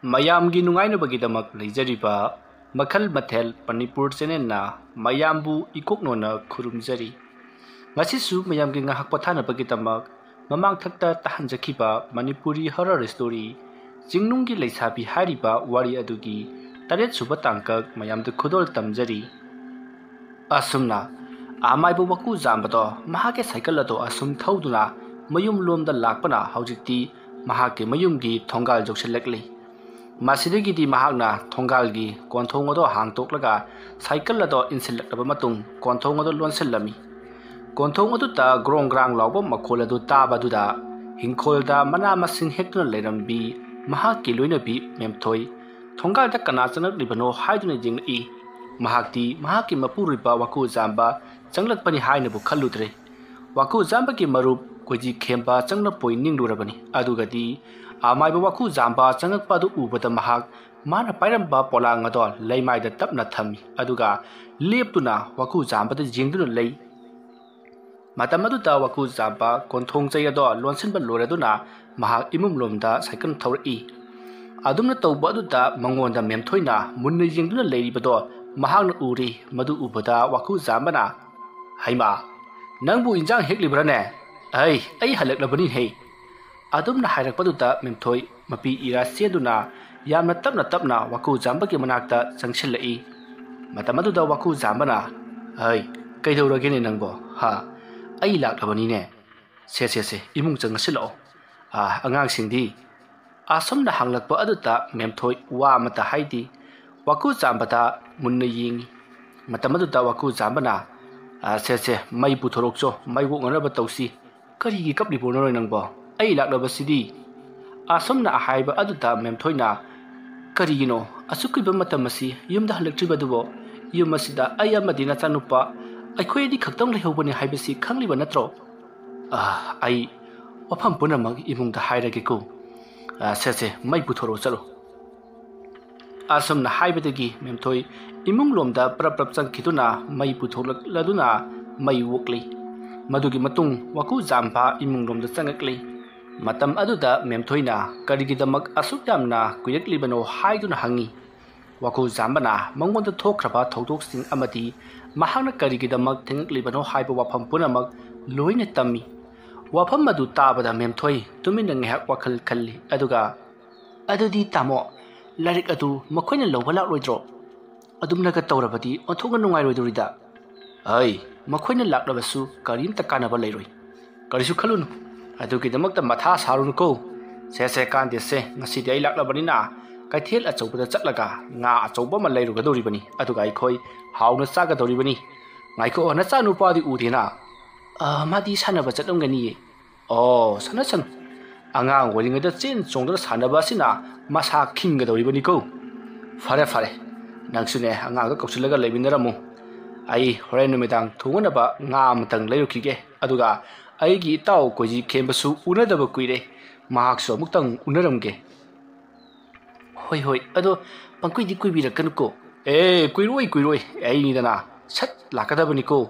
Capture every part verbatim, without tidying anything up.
ꯃꯌꯥꯝꯒꯤ ꯅꯨꯡꯉꯥꯏꯅꯕꯒꯤꯗꯃꯛ ꯂꯩꯖꯔꯤꯕ ꯃꯈꯜ ꯃꯊꯦꯜ ꯃꯅꯤꯄꯨꯔ ꯆꯦꯅꯦꯜꯅ ꯃꯌꯥꯝꯕꯨ ꯏꯀꯣꯛꯅꯣꯅ ꯈꯨꯔꯨꯝꯖꯔꯤ꯫ ꯉꯁꯤꯁꯨ ꯃꯌꯥꯝꯒꯤ ꯉꯥꯏꯍꯥꯛ ꯄꯣꯊꯥꯅꯕꯒꯤꯗꯃꯛ ꯃꯃꯥꯡꯊꯛꯇ ꯇꯥꯍꯟꯖꯈꯤꯕ ꯃꯅꯤꯄꯨꯔꯤ ꯍꯣꯔꯔ ꯁ꯭ꯇꯣꯔꯤ ꯆꯤꯡꯅꯨꯡꯒꯤ ꯂꯩꯁꯥꯕꯤ ꯍꯥꯏꯔꯤꯕ ꯋꯥꯔꯤ ꯑꯗꯨꯒꯤ ꯇꯔꯦꯠ ꯁꯨꯕ ꯇꯥꯡꯀꯛ ꯃꯌꯥꯝꯗ ꯈꯨꯗꯣꯜ ꯇꯝꯖꯔꯤ꯫ ꯑꯁꯨꯝꯅ ꯑꯃꯥꯏꯕ ꯋꯥꯀꯨ ꯖꯥꯝꯕꯗꯣ ꯃꯍꯥꯛꯀꯤ ꯁꯥꯏꯀꯜ ꯑꯗꯣ ꯑꯁꯨꯝ ꯊꯧꯗꯨꯅ ꯃꯌꯨꯝ ꯂꯣꯝꯗ ꯂꯥꯛꯄꯅ ꯍꯧꯖꯤꯛꯇꯤ ꯃꯍꯥꯛꯀꯤ ꯃꯌꯨꯝꯒꯤ ꯊꯣꯡꯒꯥꯜ ꯌꯧꯁꯤꯜꯂꯛꯂꯤ꯫ ꯃꯁꯤꯗꯒꯤꯗꯤ ꯃꯍꯥꯛꯅ ꯊꯣꯡꯒꯥꯜꯒꯤ ꯀꯣꯟꯊꯣꯡ ꯑꯗꯣ ꯍꯥꯡꯇꯣꯛꯂꯒ ꯁꯥꯏꯀꯜ ꯑꯗꯣ ꯏꯟꯁꯤꯜꯂꯛꯂꯕ ꯃꯇꯨꯡ ꯀꯣꯟꯊꯣꯡ ꯑꯗꯣ ꯂꯣꯟꯁꯤꯜꯂꯝꯃꯤ꯫ ꯀꯣꯟꯊꯣꯡ ꯑꯗꯨꯗ ꯒ꯭ꯔꯣꯡ ꯒ꯭ꯔꯥꯡ ꯂꯥꯎꯕ ꯃꯈꯣꯜ ꯑꯗꯨ ꯇꯥꯕ ꯑꯗꯨꯗ ꯍꯤꯡꯈꯣꯜꯗ ꯃꯅꯥ ꯃꯁꯤꯡ ꯍꯦꯛꯇꯨꯅ ꯂꯩꯔꯝꯕꯤ ꯃꯍꯥꯛꯀꯤ ꯂꯣꯏꯅꯕꯤ ꯃꯦꯝꯊꯣꯏ ꯊꯣꯡꯒꯥꯜꯗ ꯀꯅꯥ ꯆꯪꯂꯛꯂꯤꯕꯅꯣ ꯍꯥꯏꯗꯨꯅ ꯌꯦꯡꯂꯛꯏ꯫ ꯃꯍꯥꯛꯇꯤ ꯃꯍꯥꯛꯀꯤ ꯃꯄꯨꯔꯣꯏꯕ ꯋꯥꯀꯨ ꯖꯥꯝꯕ ꯆꯪꯂꯛꯄꯅꯤ ꯍꯥꯏꯅꯕꯨ ꯈꯜꯂꯨꯗ꯭ꯔꯦ꯫ ꯋꯥꯀꯨ ꯖꯥꯝꯕꯒꯤ ꯃꯔꯨꯞ ꯀꯣꯏꯖꯤ ꯈꯦꯝꯕ ꯆꯪꯂꯛꯄꯣꯏ ꯅꯤꯡꯂꯨꯔꯕꯅꯤ꯫ ꯑꯗꯨꯒꯗꯤ ꯑꯃꯥꯏꯕ ꯋꯥꯀꯨ ꯖꯥꯝꯕ ꯆꯪꯂꯛꯄ ꯑꯗꯨ ꯎꯕꯗ ꯃꯍꯥꯛ ꯃꯥꯅ ꯄꯥꯏꯔꯝꯕ ꯄꯣꯂꯥꯡ ꯑꯗꯣ ꯂꯩꯃꯥꯏꯗ ꯇꯞꯅ ꯊꯝꯃꯤ꯫ ꯑꯗꯨꯒ ꯂꯦꯞꯇꯨꯅ ꯋꯥꯀꯨ ꯖꯥꯝꯕꯗ ꯌꯦꯡꯗꯨꯅ ꯂꯩ꯫ ꯃꯇꯝ ꯑꯗꯨꯗ ꯋꯥꯀꯨ ꯖꯥꯝꯕ ꯀꯣꯟꯊꯣꯡ ꯆꯩ ꯑꯗꯣ ꯂꯣꯟꯁꯤꯟꯕ ꯂꯣꯏꯔꯗꯨꯅ ꯃꯍꯥꯛ ꯏꯃꯨꯡ ꯂꯣꯝꯗ ꯁꯥꯏꯀꯜ ꯊꯧꯔꯛꯏ꯫ ꯑꯗꯨꯝꯅ ꯇꯧꯕ ꯑꯗꯨꯗ ꯃꯉꯣꯟꯗ ꯃꯦꯝꯊꯣꯏꯅ ꯃꯨꯟꯅ ꯌꯦꯡꯗꯨꯅ ꯂꯩꯔꯤꯕꯗꯣ ꯃꯍꯥꯛꯅ ꯎꯔꯤ꯫ ꯃꯗꯨ ꯎꯕꯗ ꯋꯥꯀꯨ ꯖꯥꯝꯕꯅ, "ꯍꯩꯃꯥ, ꯅꯪꯕꯨ ꯏꯟꯖꯥꯡ ꯍꯦꯛꯂꯤꯕ꯭ꯔꯥꯅꯦ? ꯑꯩ, ꯑꯩ ꯍꯜꯂꯛꯂꯕꯅꯤꯍꯦ!" ꯑꯗꯨꯝꯅ ꯍꯥꯏꯔꯛꯄꯗꯨꯗ ꯃꯦꯝꯊꯣꯏ ꯃꯄꯤ ꯏꯔꯥ ꯆꯦꯟꯗꯨꯅ ꯌꯥꯝꯅ ꯇꯞꯅ ꯇꯞꯅ ꯋꯥꯀꯨ ꯖꯥꯝꯕꯒꯤ ꯃꯅꯥꯛꯇ ꯆꯪꯁꯤꯜꯂꯛꯏ꯫ ꯃꯇꯝ ꯑꯗꯨꯗ ꯋꯥꯀꯨ ꯖꯥꯝꯕꯅ, "ꯍꯩ, ꯀꯩꯗꯧꯔꯒꯦꯅꯦ ꯅꯪꯕꯣ? ꯍꯥ? ꯑꯩ ꯂꯥꯛꯂꯕꯅꯤꯅꯦ꯫ ꯁꯦ, ꯁꯦ, ꯁꯦ, ꯏꯃꯨꯡ ꯆꯪꯉꯁꯤꯜꯂꯛꯑꯣ꯫ ꯑꯥ, ꯑꯉꯥꯡꯁꯤꯡꯗꯤ?" ꯑꯁꯨꯝꯅ ꯍꯪꯂꯛꯄ ꯑꯗꯨꯗ ꯃꯦꯝꯊꯣꯏ ꯋꯥ ꯑꯃꯠꯇ ꯍꯥꯏꯗꯦ꯫ ꯋꯥꯀꯨ ꯖꯥꯝꯕꯗ ꯃꯨꯟꯅ ꯌꯦꯡꯉꯤ꯫ ꯃꯇꯝ ꯑꯗꯨꯗ ꯋꯥꯀꯨ ꯖꯥꯝꯕꯅ, "ꯑꯥ, ꯁꯦ, ꯁꯦ, ꯃꯩ ꯄꯨꯊꯣꯔꯛꯆꯣ, ꯃꯩ ꯑꯣꯛꯅꯅꯕ ꯇꯧꯁꯤ꯫ ꯀꯔꯤꯒꯤ ꯀꯞꯂꯤꯕꯅꯣ ꯅꯪꯕꯣ? ꯑꯩ ꯂꯥꯛꯂꯕꯁꯤꯗꯤ?" ꯑꯁꯨꯝꯅ ꯍꯥꯏꯕ ꯑꯗꯨꯗ ꯃꯦꯝꯊꯣꯏꯅ, "ꯀꯔꯤꯒꯤꯅꯣ ꯑꯁꯨꯛ ꯀꯨꯏꯕ ꯃꯇꯝ ꯑꯁꯤ ꯌꯨꯝꯗ ꯍꯜꯂꯛꯇ꯭ꯔꯤꯕꯗꯨꯕꯣ? ꯌꯨꯝ ꯑꯁꯤꯗ ꯑꯩ ꯑꯃꯗꯤ ꯅꯆꯥꯅꯨꯄꯥ ꯑꯩꯈꯣꯏ ꯑꯅꯤ ꯈꯛꯇꯪ ꯂꯩꯍꯧꯕꯅꯤ ꯍꯥꯏꯕꯁꯤ ꯈꯪꯂꯤꯕ ꯅꯠꯇ꯭ꯔꯣ?" "ꯑꯥ, ꯑꯩ ꯋꯥꯐꯝ ꯄꯨꯝꯅꯃꯛ ꯏꯃꯨꯡꯗ ꯍꯥꯏꯔꯒꯦꯀꯣ꯫ ꯑꯥ, ꯁꯦ, ꯁꯦ, ꯃꯩ ꯄꯨꯊꯣꯔꯛꯑꯣ ꯆꯠꯂꯣ꯫" ꯑꯁꯨꯝꯅ ꯍꯥꯏꯕꯗꯒꯤ ꯃꯦꯝꯊꯣꯏ ꯏꯃꯨꯡ ꯂꯣꯝꯗ ꯄ꯭ꯔꯞ ꯄ꯭ꯔꯞ ꯆꯪꯈꯤꯗꯨꯅ ꯃꯩ ꯄꯨꯊꯣꯛꯂꯛꯂꯗꯨꯅ ꯃꯩ ꯑꯣꯛꯂꯤ꯫ ꯃꯗꯨꯒꯤ ꯃꯇꯨꯡ ꯋꯥꯀꯨ ꯖꯥꯝꯕ ꯏꯃꯨꯡ ꯂꯣꯝꯗ ꯆꯪꯉꯛꯂꯤ꯫ ꯃꯇꯝ ꯑꯗꯨꯗ ꯃꯦꯝꯊꯣꯏꯅ ꯀꯔꯤꯒꯤꯗꯃꯛ ꯑꯁꯨꯛ ꯌꯥꯝꯅ ꯀꯨꯏꯔꯛꯂꯤꯕꯅꯣ ꯍꯥꯏꯗꯨꯅ ꯍꯪꯉꯤ꯫ ꯋꯥꯈꯨꯖꯥꯝꯕꯅ ꯃꯉꯣꯟꯗ ꯊꯣꯛꯈ꯭ꯔꯕ ꯊꯧꯗꯣꯛꯁꯤꯡ ꯑꯃꯗꯤ ꯃꯍꯥꯛꯅ ꯀꯔꯤꯒꯤꯗꯃꯛ ꯊꯦꯡꯂꯛꯂꯤꯕꯅꯣ ꯍꯥꯏꯕ ꯋꯥꯐꯝ ꯄꯨꯝꯅꯃꯛ ꯂꯣꯏꯅ ꯇꯝꯃꯤ꯫ ꯋꯥꯐꯝ ꯑꯗꯨ ꯇꯥꯕꯗ ꯃꯦꯝꯊꯣꯏ ꯇꯨꯃꯤꯟꯅ ꯉꯥꯏꯍꯥꯛ ꯋꯥꯈꯜ ꯈꯜꯂꯤ, ꯑꯗꯨꯒ "ꯑꯗꯨꯗꯤ ꯇꯥꯃꯣ, ꯂꯥꯏꯔꯤꯛ ꯑꯗꯨ ꯃꯈꯣꯏꯅ ꯂꯧꯕ ꯂꯥꯛꯂꯣꯏꯗ꯭ꯔꯣ? ꯑꯗꯨꯝꯅꯒ ꯇꯧꯔꯕꯗꯤ ꯑꯣꯟꯊꯣꯛꯅ ꯅꯨꯡꯉꯥꯏꯔꯣꯏꯗꯧꯔꯤꯗ꯫" "ꯑꯩ, ꯃꯈꯣꯏꯅ ꯂꯥꯛꯂꯕꯁꯨ ꯀꯔꯤꯝꯇ ꯀꯥꯟꯅꯕ ꯂꯩꯔꯣꯏ꯫ ꯀꯔꯤꯁꯨ ꯈꯜꯂꯨꯅꯨ, ꯑꯗꯨꯒꯤꯗꯃꯛꯇ ꯃꯊꯥ ꯁꯥꯔꯨꯅꯨꯀꯣ꯫ ꯁꯦ ꯁꯦ, ꯀꯥꯟꯗꯦꯁꯦ, ꯉꯁꯤꯗꯤ ꯑꯩ ꯂꯥꯛꯂꯕꯅꯤꯅ ꯀꯩꯊꯦꯜ ꯑꯆꯧꯕꯗ ꯆꯠꯂꯒ ꯉꯥ ꯑꯆꯧꯕ ꯑꯃ ꯂꯩꯔꯨꯒꯗꯧꯔꯤꯕꯅꯤ, ꯑꯗꯨꯒ ꯑꯩꯈꯣꯏ ꯍꯥꯎꯅ ꯆꯥꯒꯗꯧꯔꯤꯕꯅꯤ꯫ ꯉꯥꯏꯈꯣ, ꯅꯆꯥꯅꯨꯄꯥꯗꯤ ꯎꯗꯦꯅ?" "ꯑ, ꯃꯥꯗꯤ ꯁꯥꯟꯅꯕ ꯆꯠꯂꯝꯒꯅꯤꯌꯦ꯫" "ꯑꯣ, ꯁꯥꯟꯅꯁꯅꯨ꯫ ꯑꯉꯥꯡ ꯑꯣꯏꯔꯤꯉꯩꯗ ꯆꯦꯟ ꯆꯣꯡꯗꯨꯅ ꯁꯥꯟꯅꯕ ꯑꯁꯤꯅ ꯃꯁꯥ ꯈꯤꯡꯒꯗꯧꯔꯤꯕꯅꯤꯀꯣ꯫ ꯐꯔꯦ, ꯐꯔꯦ, ꯅꯪꯁꯨꯅꯦ ꯑꯉꯥꯡꯗꯣ ꯀꯧꯁꯤꯜꯂꯒ ꯂꯩꯃꯤꯟꯅꯔꯝꯃꯨ꯫ ꯑꯩ ꯍꯣꯔꯦꯟ ꯅꯨꯃꯤꯗꯥꯡ ꯊꯣꯡꯅꯅꯕ ꯉꯥ ꯑꯃꯇꯪ ꯂꯩꯔꯨꯈꯤꯒꯦ, ꯑꯗꯨꯒ ꯑꯩꯒꯤ ꯏꯇꯥꯎ ꯀꯣꯏꯖꯤ ꯈꯦꯝꯕꯁꯨ ꯎꯅꯗꯕ ꯀꯨꯏꯔꯦ, ꯃꯍꯥꯛꯁꯨ ꯑꯃꯨꯛꯇꯪ ꯎꯅꯔꯝꯒꯦ꯫" "ꯍꯣꯏ, ꯍꯣꯏ, ꯑꯗꯣ ꯄꯪꯀꯨꯏꯗꯤ ꯀꯨꯏꯕꯤꯔꯛꯀꯅꯨꯀꯣ꯫" "ꯑꯦ, ꯀꯨꯏꯔꯣꯏ, ꯀꯨꯏꯔꯣꯏ, ꯑꯩꯅꯤꯗꯅ ꯁꯠ ꯂꯥꯛꯀꯗꯕꯅꯤꯀꯣ꯫"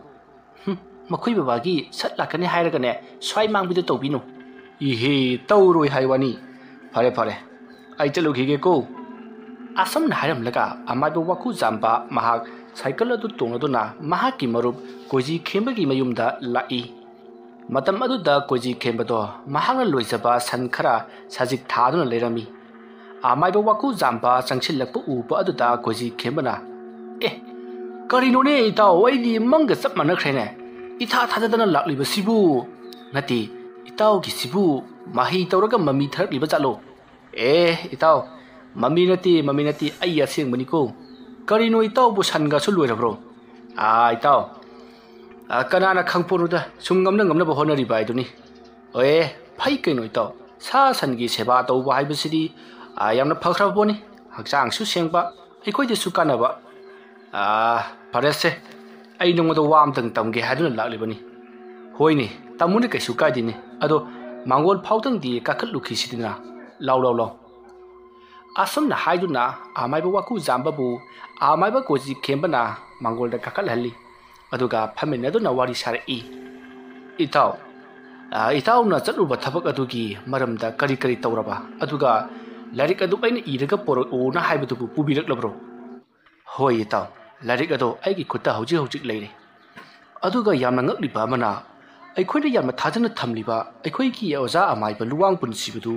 "ꯍꯨꯝ, ꯃꯈꯣꯏ ꯕꯕꯥꯒꯤ ꯁꯠ ꯂꯥꯛꯀꯅꯤ ꯍꯥꯏꯔꯒꯅꯦ ꯁ꯭ꯋꯥꯏ ꯃꯥꯡꯕꯤꯗ ꯇꯧꯕꯤꯅꯨ꯫" "ꯏꯍꯦ, ꯇꯧꯔꯣꯏ ꯍꯥꯏ ꯋꯥꯅꯤ꯫ ꯐꯔꯦ, ꯐꯔꯦ, ꯑꯩ ꯆꯠꯂꯨꯈꯤꯒꯦꯀꯣ꯫" ꯑꯁꯨꯝꯅ ꯍꯥꯏꯔꯝꯂꯒ ꯑꯃꯥꯏꯕ ꯋꯥꯀꯨꯖꯥꯝꯕ ꯃꯍꯥꯛ ꯁꯥꯏꯀꯜ ꯑꯗꯨ ꯇꯣꯡꯂꯗꯨꯅ ꯃꯍꯥꯛꯀꯤ ꯃꯔꯨꯞ ꯀꯣꯏꯖꯤ ꯈꯦꯝꯕꯒꯤ ꯃꯌꯨꯝꯗ ꯂꯥꯛꯏ꯫ ꯃꯇꯝ ꯑꯗꯨꯗ ꯀꯣꯏꯖꯤ ꯈꯦꯝꯕꯗꯣ ꯃꯍꯥꯛꯅ ꯂꯣꯏꯖꯕ ꯁꯟ ꯈꯔ ꯁꯖꯤꯛ ꯊꯥꯗꯨꯅ ꯂꯩꯔꯝꯃꯤ꯫ ꯑꯃꯥꯏꯕ ꯋꯥꯀꯨꯖꯥꯝꯕ ꯆꯪꯁꯤꯜꯂꯛꯄ ꯎꯕ ꯑꯗꯨꯗ ꯀꯣꯏꯖꯤ ꯈꯦꯝꯕꯅ, "ꯑꯦ, ꯀꯔꯤꯅꯣꯅꯦ ꯏꯇꯥꯎ, ꯑꯩꯗꯤ ꯃꯪꯒ ꯆꯞ ꯃꯥꯟꯅꯈ꯭ꯔꯦꯅꯦ꯫ ꯏꯊꯥ ꯊꯥꯖꯗꯅ ꯂꯥꯛꯂꯤꯕꯁꯤꯕꯨ꯫ ꯅꯠꯇꯦ, ꯏꯇꯥꯎꯒꯤꯁꯤꯕꯨ ꯃꯍꯩ ꯇꯧꯔꯒ ꯃꯃꯤ ꯊꯥꯔꯛꯂꯤꯕ ꯖꯥꯠꯂꯣ?" "ꯑꯦ ꯏꯇꯥꯎ, ꯃꯃꯤ ꯅꯠꯇꯦ, ꯃꯃꯤ ꯅꯠꯇꯦ, ꯑꯩ ꯑꯁꯦꯡꯕꯅꯤꯀꯣ꯫ ꯀꯔꯤꯅꯣ ꯏꯇꯥꯎꯕꯨ ꯁꯟꯒꯁꯨ ꯂꯣꯏꯔꯕ꯭ꯔꯣ?" "ꯑꯥ ꯏꯇꯥꯎ, ꯑꯥ, ꯀꯅꯥꯅ ꯈꯪꯄꯣꯠꯅꯣꯗ, ꯁꯨꯝ ꯉꯝꯅ ꯉꯝꯅꯕ ꯍꯣꯠꯅꯔꯤꯕ ꯍꯥꯏꯗꯨꯅꯤ꯫" "ꯑꯦ, ꯐꯩ ꯀꯩꯅꯣ ꯏꯇꯥꯎ, ꯁꯥ ꯁꯟꯒꯤ ꯁꯦꯕꯥ ꯇꯧꯕ ꯍꯥꯏꯕꯁꯤꯗꯤ, ꯑꯥ, ꯌꯥꯝꯅ ꯐꯈ꯭ꯔꯕ ꯄꯣꯠꯅꯤ, ꯍꯛꯆꯥꯡꯁꯨ ꯁꯦꯡꯕ, ꯑꯩꯈꯣꯏꯗꯁꯨ ꯀꯥꯟꯅꯕ꯫ ꯑꯥ, ꯐꯔꯦꯁꯦ, ꯑꯩ ꯅꯉꯣꯟꯗ ꯋꯥ ꯑꯝꯇꯪ ꯇꯝꯒꯦ ꯍꯥꯏꯗꯨꯅ ꯂꯥꯛꯂꯤꯕꯅꯤ꯫" "ꯍꯣꯏꯅꯦ, ꯇꯝꯃꯨꯅꯦ, ꯀꯩꯁꯨ ꯀꯥꯏꯗꯦꯅꯦ꯫ ꯑꯗꯣ ꯃꯥꯡꯒꯣꯜ ꯐꯥꯎꯗꯪꯗꯤ ꯀꯥꯈꯠꯂꯨꯈꯤꯁꯤꯗꯅ꯫ ꯂꯥꯎ, ꯂꯥꯎ, ꯂꯥꯎ꯫" ꯑꯁꯨꯝꯅ ꯍꯥꯏꯗꯨꯅ ꯑꯃꯥꯏꯕ ꯋꯥꯀꯨꯖꯥꯝꯕꯕꯨ ꯑꯃꯥꯏꯕ ꯀꯣꯖꯤ ꯈꯦꯝꯕꯅ ꯃꯥꯡꯒꯣꯜꯗ ꯀꯥꯈꯠꯍꯜꯂꯤ꯫ ꯑꯗꯨꯒ ꯐꯝꯃꯤꯟꯅꯗꯨꯅ ꯋꯥꯔꯤ ꯁꯥꯔꯛꯏ꯫ "ꯏꯇꯥꯎ, ꯑ, ꯏꯇꯥꯎꯅ ꯆꯠꯂꯨꯕ ꯊꯕꯛ ꯑꯗꯨꯒꯤ ꯃꯔꯝꯗ ꯀꯔꯤ ꯀꯔꯤ ꯇꯧꯔꯕ? ꯑꯗꯨꯒ ꯂꯥꯏꯔꯤꯛ ꯑꯗꯨ ꯑꯩꯅ ꯏꯔꯒ ꯄꯣꯔꯛꯎꯅ ꯍꯥꯏꯕꯗꯨꯕꯨ ꯄꯨꯕꯤꯔꯛꯂꯕ꯭ꯔꯣ? ꯍꯣꯏ ꯏꯇꯥꯎ, ꯂꯥꯏꯔꯤꯛ ꯑꯗꯣ ꯑꯩꯒꯤ ꯈꯨꯠꯇ ꯍꯧꯖꯤꯛ ꯍꯧꯖꯤꯛ ꯂꯩꯔꯦ꯫ ꯑꯗꯨꯒ ꯌꯥꯝꯅ ꯉꯛꯂꯤꯕ ꯑꯃꯅ, ꯑꯩꯈꯣꯏꯅ ꯌꯥꯝꯅ ꯊꯥꯖꯅ ꯊꯝꯂꯤꯕ ꯑꯩꯈꯣꯏꯒꯤ ꯑꯣꯖꯥ ꯑꯃꯥꯏꯕ ꯂꯨꯋꯥꯡ ꯄꯨꯟꯁꯤꯕꯗꯨ,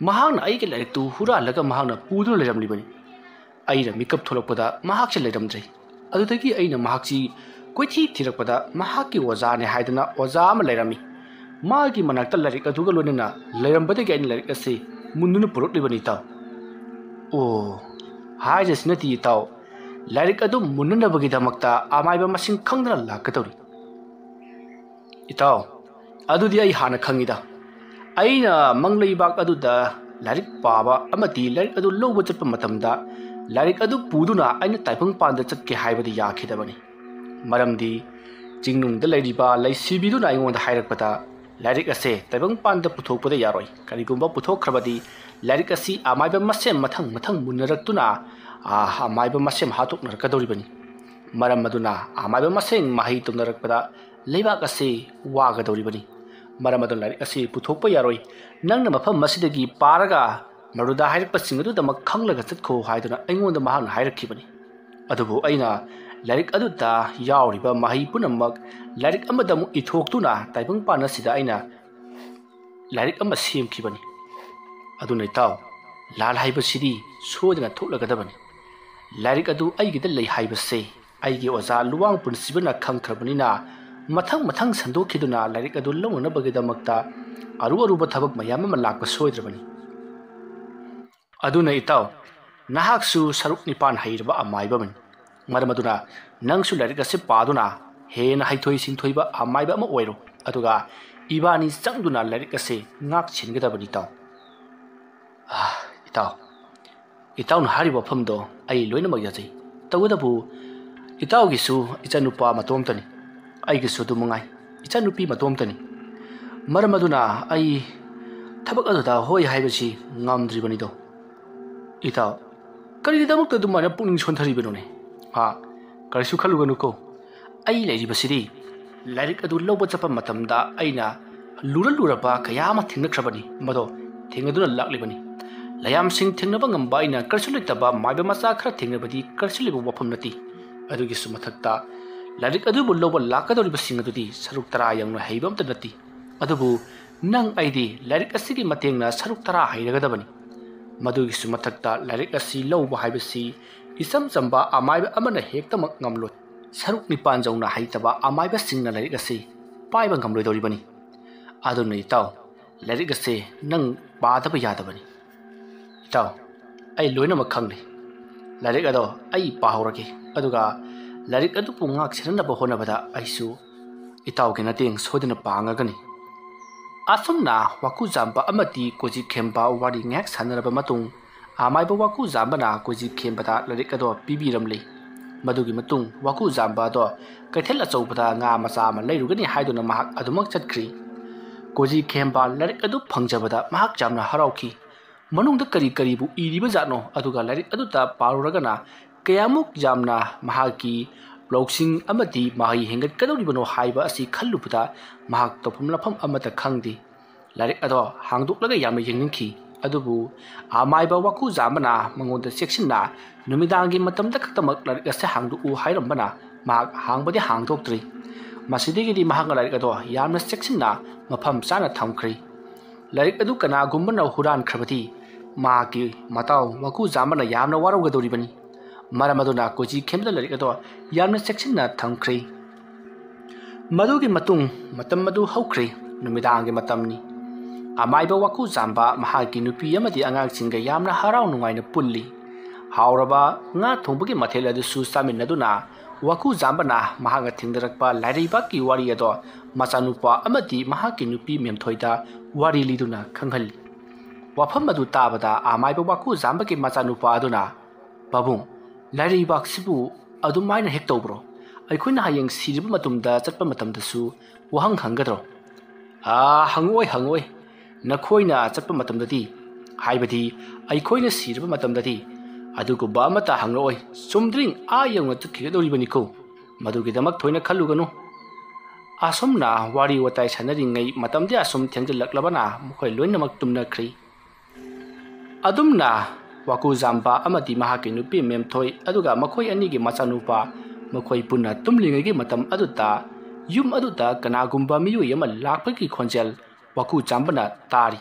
ꯃꯍꯥꯛꯅ ꯑꯩꯒꯤ ꯂꯥꯏꯔꯤꯛꯇꯨ ꯍꯨꯔꯥꯜꯂꯒ ꯃꯍꯥꯛꯅ ꯄꯨꯗꯨꯅ ꯂꯩꯔꯝꯂꯤꯕꯅꯤ꯫ ꯑꯩꯅ ꯃꯤꯀꯞ ꯊꯣꯛꯂꯛꯄꯗ ꯃꯍꯥꯛꯁꯦ ꯂꯩꯔꯝꯗ꯭ꯔꯦ꯫ ꯑꯗꯨꯗꯒꯤ ꯑꯩꯅ ꯃꯍꯥꯛꯁꯤ ꯀꯣꯏꯊꯤ ꯊꯤꯔꯛꯄꯗ ꯃꯍꯥꯛꯀꯤ ꯑꯣꯖꯥꯅꯦ ꯍꯥꯏꯗꯅ ꯑꯣꯖꯥ ꯑꯃ ꯂꯩꯔꯝꯃꯤ꯫ ꯃꯥꯒꯤ ꯃꯅꯥꯛꯇ ꯂꯥꯏꯔꯤꯛ ꯑꯗꯨꯒ ꯂꯣꯏꯅꯅ ꯂꯩꯔꯝꯕꯗꯒꯤ ꯑꯩꯅ ꯂꯥꯏꯔꯤꯛ ꯑꯁꯤ ꯃꯨꯟꯗꯨꯅ ꯄꯨꯔꯛꯂꯤꯕꯅꯤ ꯏꯇꯥꯎ꯫ ꯑꯣ, ꯍꯥꯏꯔꯤꯁꯤꯅꯗꯤ ꯏꯇꯥꯎ, ꯂꯥꯏꯔꯤꯛ ꯑꯗꯨ ꯃꯨꯟꯅꯅꯕꯒꯤꯗꯃꯛꯇ ꯑꯃꯥꯏꯕ ꯃꯁꯤꯡ ꯈꯪꯗꯅ ꯂꯥꯛꯀꯗꯧꯔꯤ꯫ ꯏꯇꯥꯎ, ꯑꯗꯨꯗꯤ ꯑꯩ ꯍꯥꯟꯅ ꯈꯪꯉꯤꯗ꯫ ꯑꯩꯅ ꯃꯪꯂꯩꯕꯥꯛ ꯑꯗꯨꯗ ꯂꯥꯏꯔꯤꯛ ꯄꯥꯕ ꯑꯃꯗꯤ ꯂꯥꯏꯔꯤꯛ ꯑꯗꯨ ꯂꯧꯕ ꯆꯠꯄ ꯃꯇꯝꯗ ꯂꯥꯏꯔꯤꯛ ꯑꯗꯨ ꯄꯨꯗꯨꯅ ꯑꯩꯅ ꯇꯥꯏꯕꯪꯄꯥꯟꯗ ꯆꯠꯀꯦ ꯍꯥꯏꯕꯗꯤ ꯌꯥꯈꯤꯗꯕꯅꯤ꯫ ꯃꯔꯝꯗꯤ ꯆꯤꯡꯅꯨꯡꯗ ꯂꯩꯔꯤꯕ ꯂꯩꯁꯤꯕꯤꯗꯨꯅ ꯑꯩꯉꯣꯟꯗ ꯍꯥꯏꯔꯛꯄꯗ ꯂꯥꯏꯔꯤꯛ ꯑꯁꯦ ꯇꯥꯏꯕꯪꯄꯥꯟꯗ ꯄꯨꯊꯣꯛꯄꯗ ꯌꯥꯔꯣꯏ꯫ ꯀꯔꯤꯒꯨꯝꯕ ꯄꯨꯊꯣꯛꯈ꯭ꯔꯕꯗꯤ ꯂꯥꯏꯔꯤꯛ ꯑꯁꯤ ꯑꯃꯥꯏꯕ ꯃꯁꯦꯝ ꯃꯊꯪ ꯃꯊꯪ ꯃꯨꯟꯅꯔꯛꯇꯨꯅ, ꯑ, ꯑꯃꯥꯏꯕ ꯃꯁꯦꯝ ꯍꯥꯠꯇꯣꯛꯅꯔꯛꯀꯗꯧꯔꯤꯕꯅꯤ꯫ ꯃꯔꯝ ꯑꯗꯨꯅ ꯑꯃꯥꯏꯕ ꯃꯁꯦꯝ ꯃꯍꯩ ꯇꯧꯅꯔꯛꯄꯗ ꯂꯩꯕꯥꯛ ꯑꯁꯤ ꯋꯥꯒꯗꯧꯔꯤꯕꯅꯤ꯫ ꯃꯔꯝ ꯑꯗꯨꯅ ꯂꯥꯏꯔꯤꯛ ꯑꯁꯤ ꯄꯨꯊꯣꯛꯄ ꯌꯥꯔꯣꯏ꯫ ꯅꯪꯅ ꯃꯐꯝ ꯑꯁꯤꯗꯒꯤ ꯄꯥꯔꯒ ꯃꯗꯨꯗ ꯍꯥꯏꯔꯛꯄꯁꯤꯡ ꯑꯗꯨꯗꯃꯛ ꯈꯪꯂꯒ ꯆꯠꯈꯣ ꯍꯥꯏꯗꯨꯅ ꯑꯩꯉꯣꯟꯗ ꯃꯍꯥꯛꯅ ꯍꯥꯏꯔꯛꯈꯤꯕꯅꯤ꯫ ꯑꯗꯨꯕꯨ ꯑꯩꯅ ꯂꯥꯏꯔꯤꯛ ꯑꯗꯨꯗ ꯌꯥꯎꯔꯤꯕ ꯃꯍꯩ ꯄꯨꯝꯅꯃꯛ ꯂꯥꯏꯔꯤꯛ ꯑꯃꯗ ꯑꯃꯨꯛ ꯏꯊꯣꯛꯇꯨꯅ ꯇꯥꯏꯕꯪꯄꯥꯟ ꯑꯁꯤꯗ ꯑꯩꯅ ꯂꯥꯏꯔꯤꯛ ꯑꯃ ꯁꯦꯝꯈꯤꯕꯅꯤ꯫ ꯑꯗꯨꯅ ꯏꯇꯥꯎ, ꯂꯥꯜ ꯍꯥꯏꯕꯁꯤꯗꯤ ꯁꯣꯏꯗꯅ ꯊꯣꯛꯂꯒꯗꯕꯅꯤ꯫ ꯂꯥꯏꯔꯤꯛ ꯑꯗꯨ ꯑꯩꯒꯤꯗ ꯂꯩ ꯍꯥꯏꯕꯁꯦ ꯑꯩꯒꯤ ꯑꯣꯖꯥ ꯂꯨꯋꯥꯡ ꯄꯨꯟꯁꯤꯕꯅ ꯈꯪꯈ꯭ꯔꯕꯅꯤꯅ, ꯃꯊꯪ ꯃꯊꯪ ꯁꯟꯗꯣꯛꯈꯤꯗꯨꯅ ꯂꯥꯏꯔꯤꯛ ꯑꯗꯨ ꯂꯧꯅꯅꯕꯒꯤꯗꯃꯛꯇ ꯑꯔꯨ ꯑꯔꯨꯕ ꯊꯕꯛ ꯃꯌꯥꯝ ꯑꯃ ꯂꯥꯛꯄ ꯁꯣꯏꯗ꯭ꯔꯕꯅꯤ꯫ ꯑꯗꯨꯅ ꯏꯇꯥꯎ, ꯅꯍꯥꯛꯁꯨ ꯁꯔꯨꯛ ꯅꯤꯄꯥꯟ ꯍꯩꯔꯕ ꯑꯃꯥꯏꯕ ꯑꯃꯅꯤ꯫ ꯃꯔꯝ ꯑꯗꯨꯅ ꯅꯪꯁꯨ ꯂꯥꯏꯔꯤꯛ ꯑꯁꯤ ꯄꯥꯗꯨꯅ ꯍꯦꯟꯅ ꯍꯩꯊꯣꯏ ꯁꯤꯡꯊꯣꯏꯕ ꯑꯃꯥꯏꯕ ꯑꯃ ꯑꯣꯏꯔꯣ꯫ ꯑꯗꯨꯒ ꯏꯕꯥꯅꯤ ꯆꯪꯗꯨꯅ ꯂꯥꯏꯔꯤꯛ ꯑꯁꯤ ꯉꯥꯛ ꯁꯦꯟꯒꯗꯕꯅꯤ ꯏꯇꯥꯎ꯫ ꯑꯥ, ꯏꯇꯥꯎ, ꯏꯇꯥꯎꯅ ꯍꯥꯏꯔꯤꯕ ꯋꯥꯐꯝꯗꯣ ꯑꯩ ꯂꯣꯏꯅꯃꯛ ꯌꯥꯖꯩ꯫ ꯇꯧꯕꯇꯕꯨ ꯏꯇꯥꯎꯒꯤꯁꯨ ꯏꯆꯥꯅꯨꯄꯥ ꯃꯇꯣꯝꯇꯅꯤ, ꯑꯩꯒꯤꯁꯨ ꯑꯗꯨ ꯃꯉꯥꯏ, ꯏꯆꯥꯅꯨꯄꯤ ꯃꯇꯣꯝꯇꯅꯤ꯫ ꯃꯔꯝ ꯑꯗꯨꯅ ꯑꯩ ꯊꯕꯛ ꯑꯗꯨꯗ ꯍꯣꯏ ꯍꯥꯏꯕꯁꯤ ꯉꯝꯗ꯭ꯔꯤꯕꯅꯤꯗꯣ꯫ ꯏꯇꯥꯎ, ꯀꯔꯤꯒꯤꯗꯃꯛꯇ ꯑꯗꯨꯃꯥꯏꯅ ꯄꯨꯛꯅꯤꯡ ꯁꯣꯟꯊꯔꯤꯕꯅꯣꯅꯦ? ꯍꯥ? ꯀꯔꯤꯁꯨ ꯈꯜꯂꯨꯒꯅꯨꯀꯣ꯫ ꯑꯩ ꯂꯩꯔꯤꯕꯁꯤꯗꯤ ꯂꯥꯏꯔꯤꯛ ꯑꯗꯨ ꯂꯧꯕ ꯆꯠꯄ ꯃꯇꯝꯗ ꯑꯩꯅ ꯂꯨꯔ ꯂꯨꯔꯕ ꯀꯌꯥ ꯑꯃ ꯊꯦꯡꯅꯈ꯭ꯔꯕꯅꯤ, ꯃꯗꯣ ꯊꯦꯡꯅꯗꯨꯅ ꯂꯥꯛꯂꯤꯕꯅꯤ꯫ ꯂꯌꯥꯝꯁꯤꯡ ꯊꯦꯡꯅꯕ ꯉꯝꯕ ꯑꯩꯅ ꯀꯔꯤꯁꯨ ꯂꯩꯇꯕ ꯃꯥꯏꯕ ꯃꯆꯥ ꯈꯔ ꯊꯦꯡꯅꯕꯗꯤ ꯀꯔꯤꯁꯨ ꯂꯩꯕ ꯋꯥꯐꯝ ꯅꯠꯇꯦ꯫ ꯑꯗꯨꯒꯤꯁꯨ ꯃꯊꯛꯇ, ꯂꯥꯏꯔꯤꯛ ꯑꯗꯨꯕꯨ ꯂꯧꯕ ꯂꯥꯛꯀꯗꯧꯔꯤꯕꯁꯤꯡ ꯑꯗꯨꯗꯤ ꯁꯔꯨꯛ ꯇꯔꯥ ꯌꯧꯅ ꯍꯩꯕ ꯑꯝꯇ ꯅꯠꯇꯦ꯫ ꯑꯗꯨꯕꯨ ꯅꯪ ꯑꯩꯗꯤ ꯂꯥꯏꯔꯤꯛ ꯑꯁꯤꯒꯤ ꯃꯇꯦꯡꯅ ꯁꯔꯨꯛ ꯇꯔꯥ ꯍꯩꯔꯒꯗꯕꯅꯤ꯫ ꯃꯗꯨꯒꯤꯁꯨ ꯃꯊꯛꯇ, ꯂꯥꯏꯔꯤꯛ ꯑꯁꯤ ꯂꯧꯕ ꯍꯥꯏꯕꯁꯤ ꯏꯆꯝ ꯆꯝꯕ ꯑꯃꯥꯏꯕ ꯑꯃꯅ ꯍꯦꯛꯇꯃꯛ ꯉꯝꯂꯣꯏ꯫ ꯁꯔꯨꯛ ꯅꯤꯄꯥꯟ ꯌꯧꯅ ꯍꯩꯇꯕ ꯑꯃꯥꯏꯕꯁꯤꯡꯅ ꯂꯥꯏꯔꯤꯛ ꯑꯁꯤ ꯄꯥꯏꯕ ꯉꯝꯂꯣꯏꯗꯧꯔꯤꯕꯅꯤ꯫ ꯑꯗꯨꯅ ꯏꯇꯥꯎ, ꯂꯥꯏꯔꯤꯛ ꯑꯁꯤ ꯅꯪ ꯄꯥꯗꯕ ꯌꯥꯗꯕꯅꯤ꯫ ꯏꯇꯥꯎ, ꯑꯩ ꯂꯣꯏꯅꯃꯛ ꯈꯪꯂꯦ꯫ ꯂꯥꯏꯔꯤꯛ ꯑꯗꯣ ꯑꯩ ꯄꯥꯍꯧꯔꯒꯦ, ꯑꯗꯨꯒ ꯂꯥꯏꯔꯤꯛ ꯑꯗꯨꯕꯨ ꯉꯥꯛ ꯁꯦꯟꯅꯅꯕ ꯍꯣꯠꯅꯕꯗ ꯑꯩꯁꯨ ꯏꯇꯥꯎꯒꯤ ꯃꯇꯦꯡ ꯁꯣꯏꯗꯅ ꯄꯥꯡꯉꯒꯅꯤ꯫ ꯑꯁꯨꯝꯅ ꯋꯥꯀꯨꯖꯥꯝꯕ ꯑꯃꯗꯤ ꯀꯣꯖꯤꯈꯦꯝꯕ ꯋꯥꯔꯤ ꯉꯥꯏꯍꯥꯛ ꯁꯥꯟꯅꯔꯕ ꯃꯇꯨꯡ, ꯑꯃꯥꯏꯕ ꯋꯥꯀꯨꯖꯥꯝꯕꯅ ꯀꯣꯖꯤꯈꯦꯝꯕꯗ ꯂꯥꯏꯔꯤꯛ ꯑꯗꯣ ꯄꯤꯕꯤꯔꯝꯂꯦ꯫ ꯃꯗꯨꯒꯤ ꯃꯇꯨꯡ ꯋꯥꯀꯨꯖꯥꯝꯕ ꯑꯗꯣ ꯀꯩꯊꯦꯜ ꯑꯆꯧꯕꯗ ꯉꯥ ꯃꯆꯥ ꯑꯃ ꯂꯩꯔꯨꯒꯅꯤ ꯍꯥꯏꯗꯨꯅ ꯃꯍꯥꯛ ꯑꯗꯨꯃꯛ ꯆꯠꯈ꯭ꯔꯦ꯫ ꯀꯣꯖꯤꯈꯦꯝꯕ ꯂꯥꯏꯔꯤꯛ ꯑꯗꯨ ꯐꯪꯖꯕꯗ ꯃꯍꯥꯛ ꯌꯥꯝꯅ ꯍꯔꯥꯎꯈꯤ꯫ ꯃꯅꯨꯡꯗ ꯀꯔꯤ ꯀꯔꯤꯕꯨ ꯏꯔꯤꯕ ꯖꯥꯠꯅꯣ, ꯑꯗꯨꯒ ꯂꯥꯏꯔꯤꯛ ꯑꯗꯨꯗ ꯄꯥꯔꯨꯔꯒꯅ ꯀꯌꯥꯃꯨꯛ ꯌꯥꯝꯅ ꯃꯍꯥꯛꯀꯤ ꯂꯧꯁꯤꯡ ꯑꯃꯗꯤ ꯃꯍꯩ ꯍꯦꯟꯒꯠꯀꯗꯧꯔꯤꯕꯅꯣ ꯍꯥꯏꯕ ꯑꯁꯤ ꯈꯜꯂꯨꯕꯗ ꯃꯍꯥꯛ ꯇꯧꯐꯝ ꯂꯥꯛꯐꯝ ꯑꯃꯠꯇ ꯈꯪꯗꯦ꯫ ꯂꯥꯏꯔꯤꯛ ꯑꯗꯣ ꯍꯥꯡꯗꯣꯛꯂꯒ ꯌꯥꯝꯅ ꯌꯦꯡꯅꯤꯡꯈꯤ꯫ ꯑꯗꯨꯕꯨ ꯑꯃꯥꯏꯕ ꯋꯥꯀꯨꯖꯥꯝꯕꯅ ꯃꯉꯣꯟꯗ ꯆꯦꯛꯁꯤꯟꯅ ꯅꯨꯃꯤꯗꯥꯡꯒꯤ ꯃꯇꯝꯗ ꯈꯛꯇꯃꯛ ꯂꯥꯏꯔꯤꯛ ꯑꯁꯦ ꯍꯥꯡꯗꯣꯛꯎ ꯍꯥꯏꯔꯝꯕꯅ ꯃꯍꯥꯛ ꯍꯥꯡꯕꯗꯤ ꯍꯥꯡꯗꯣꯛꯇ꯭ꯔꯤ꯫ ꯃꯁꯤꯗꯒꯤꯗꯤ ꯃꯍꯥꯛꯅ ꯂꯥꯏꯔꯤꯛ ꯑꯗꯣ ꯌꯥꯝꯅ ꯆꯦꯛꯁꯤꯟꯅ ꯃꯐꯝ ꯆꯥꯅ ꯊꯝꯈ꯭ꯔꯦ꯫ ꯂꯥꯏꯔꯤꯛ ꯑꯗꯨ ꯀꯅꯥꯒꯨꯝꯕꯅ ꯍꯨꯔꯥꯟꯈ꯭ꯔꯕꯗꯤ ꯃꯍꯥꯛꯀꯤ ꯃꯇꯥꯎ ꯋꯥꯀꯨꯖꯥꯝꯕꯅ ꯌꯥꯝꯅ ꯋꯥꯔꯧꯒꯗꯧꯔꯤꯕꯅꯤ꯫ ꯃꯔꯝ ꯑꯗꯨꯅ ꯀꯣꯖꯤꯈꯦꯝꯕꯗ ꯂꯥꯏꯔꯤꯛ ꯑꯗꯣ ꯌꯥꯝꯅ ꯆꯦꯛꯁꯤꯟꯅ ꯊꯝꯈ꯭ꯔꯦ꯫ ꯃꯗꯨꯒꯤ ꯃꯇꯨꯡ ꯃꯇꯝ ꯑꯗꯨ ꯍꯧꯈ꯭ꯔꯦ꯫ ꯅꯨꯃꯤꯗꯥꯡꯒꯤ ꯃꯇꯝꯅꯤ꯫ ꯑꯃꯥꯏꯕ ꯋꯥꯀꯨꯖꯥꯝꯕ ꯃꯍꯥꯛꯀꯤ ꯅꯨꯄꯤ ꯑꯃꯗꯤ ꯑꯉꯥꯡꯁꯤꯡꯒ ꯌꯥꯝꯅ ꯍꯔꯥꯎ ꯅꯨꯡꯉꯥꯏꯅ ꯄꯨꯜꯂꯤ꯫ ꯍꯥꯎꯔꯕ ꯉꯥ ꯊꯣꯡꯕꯒꯤ ꯃꯊꯦꯜ ꯑꯗꯨꯁꯨ ꯆꯥꯃꯤꯟꯅꯗꯨꯅ ꯋꯥꯀꯨꯖꯥꯝꯕꯅ ꯃꯍꯥꯛꯅ ꯊꯦꯡꯅꯔꯛꯄ ꯂꯥꯏꯔꯩꯕꯥꯛꯀꯤ ꯋꯥꯔꯤ ꯑꯗꯣ ꯃꯆꯥꯅꯨꯄꯥ ꯑꯃꯗꯤ ꯃꯍꯥꯛꯀꯤ ꯅꯨꯄꯤ ꯃꯦꯝꯊꯣꯏꯗ ꯋꯥꯔꯤ ꯂꯤꯗꯨꯅ ꯈꯪꯍꯜꯂꯤ꯫ ꯋꯥꯐꯝ ꯑꯗꯨ ꯇꯥꯕꯗ ꯑꯃꯥꯏꯕ ꯋꯥꯀꯨꯖꯥꯝꯕꯒꯤ ꯃꯆꯥꯅꯨꯄꯥ ꯑꯗꯨꯅ, "ꯄꯥꯕꯨꯡ, ꯂꯥꯏꯔꯩꯕꯥꯛꯁꯤꯕꯨ ꯑꯗꯨꯃꯥꯏꯅ ꯍꯦꯛ ꯇꯧꯕ꯭ꯔꯣ? ꯑꯩꯈꯣꯏꯅ ꯍꯌꯦꯡ ꯁꯤꯔꯕ ꯃꯇꯝꯗ ꯆꯠꯄ ꯃꯇꯝꯗꯁꯨ ꯋꯥꯍꯪ ꯍꯪꯒꯗ꯭ꯔꯣ?" "ꯑꯥ, ꯍꯪꯉꯛꯑꯣꯏ, ꯍꯪꯉꯛꯑꯣꯏ꯫ ꯅꯈꯣꯏꯅ ꯆꯠꯄ ꯃꯇꯝꯗꯗꯤ, ꯍꯥꯏꯕꯗꯤ ꯑꯩꯈꯣꯏꯅ ꯁꯤꯔꯕ ꯃꯇꯝꯗꯗꯤ ꯑꯗꯨꯒꯨꯝꯕ ꯑꯃꯠꯇ ꯍꯪꯂꯛꯑꯣꯏ꯫ ꯆꯨꯝꯗ꯭ꯔꯤꯡ ꯑꯥ ꯌꯧꯅ ꯆꯠꯈꯤꯒꯗꯧꯔꯤꯕꯅꯤꯀꯣ꯫ ꯃꯗꯨꯒꯤꯗꯃꯛ ꯊꯣꯏꯅ ꯈꯜꯂꯨꯒꯅꯨ꯫" ꯑꯁꯨꯝꯅ ꯋꯥꯔꯤ ꯋꯥꯇꯥꯏ ꯁꯥꯟꯅꯔꯤꯉꯩ ꯃꯇꯝꯗꯤ ꯑꯁꯨꯝ ꯊꯦꯡꯖꯤꯜꯂꯛꯂꯕꯅ ꯃꯈꯣꯏ ꯂꯣꯏꯅꯃꯛ ꯇꯨꯝꯅꯈ꯭ꯔꯤ꯫ ꯑꯗꯨꯝꯅ ꯋꯥꯀꯨꯖꯥꯝꯕ ꯑꯃꯗꯤ ꯃꯍꯥꯛꯀꯤ ꯅꯨꯄꯤ ꯃꯦꯝꯊꯣꯏ ꯑꯗꯨꯒ ꯃꯈꯣꯏ ꯑꯅꯤꯒꯤ ꯃꯆꯥꯅꯨꯄꯥ, ꯃꯈꯣꯏ ꯄꯨꯟꯅ ꯇꯨꯝꯂꯤꯉꯩꯒꯤ ꯃꯇꯝ ꯑꯗꯨꯗ ꯌꯨꯝ ꯑꯗꯨꯗ ꯀꯅꯥꯒꯨꯝꯕ ꯃꯤꯑꯣꯏ ꯑꯃ ꯂꯥꯛꯄꯒꯤ ꯈꯣꯟꯖꯦꯜ ꯋꯥꯀꯨꯖꯥꯝꯕꯅ ꯇꯥꯔꯤ꯫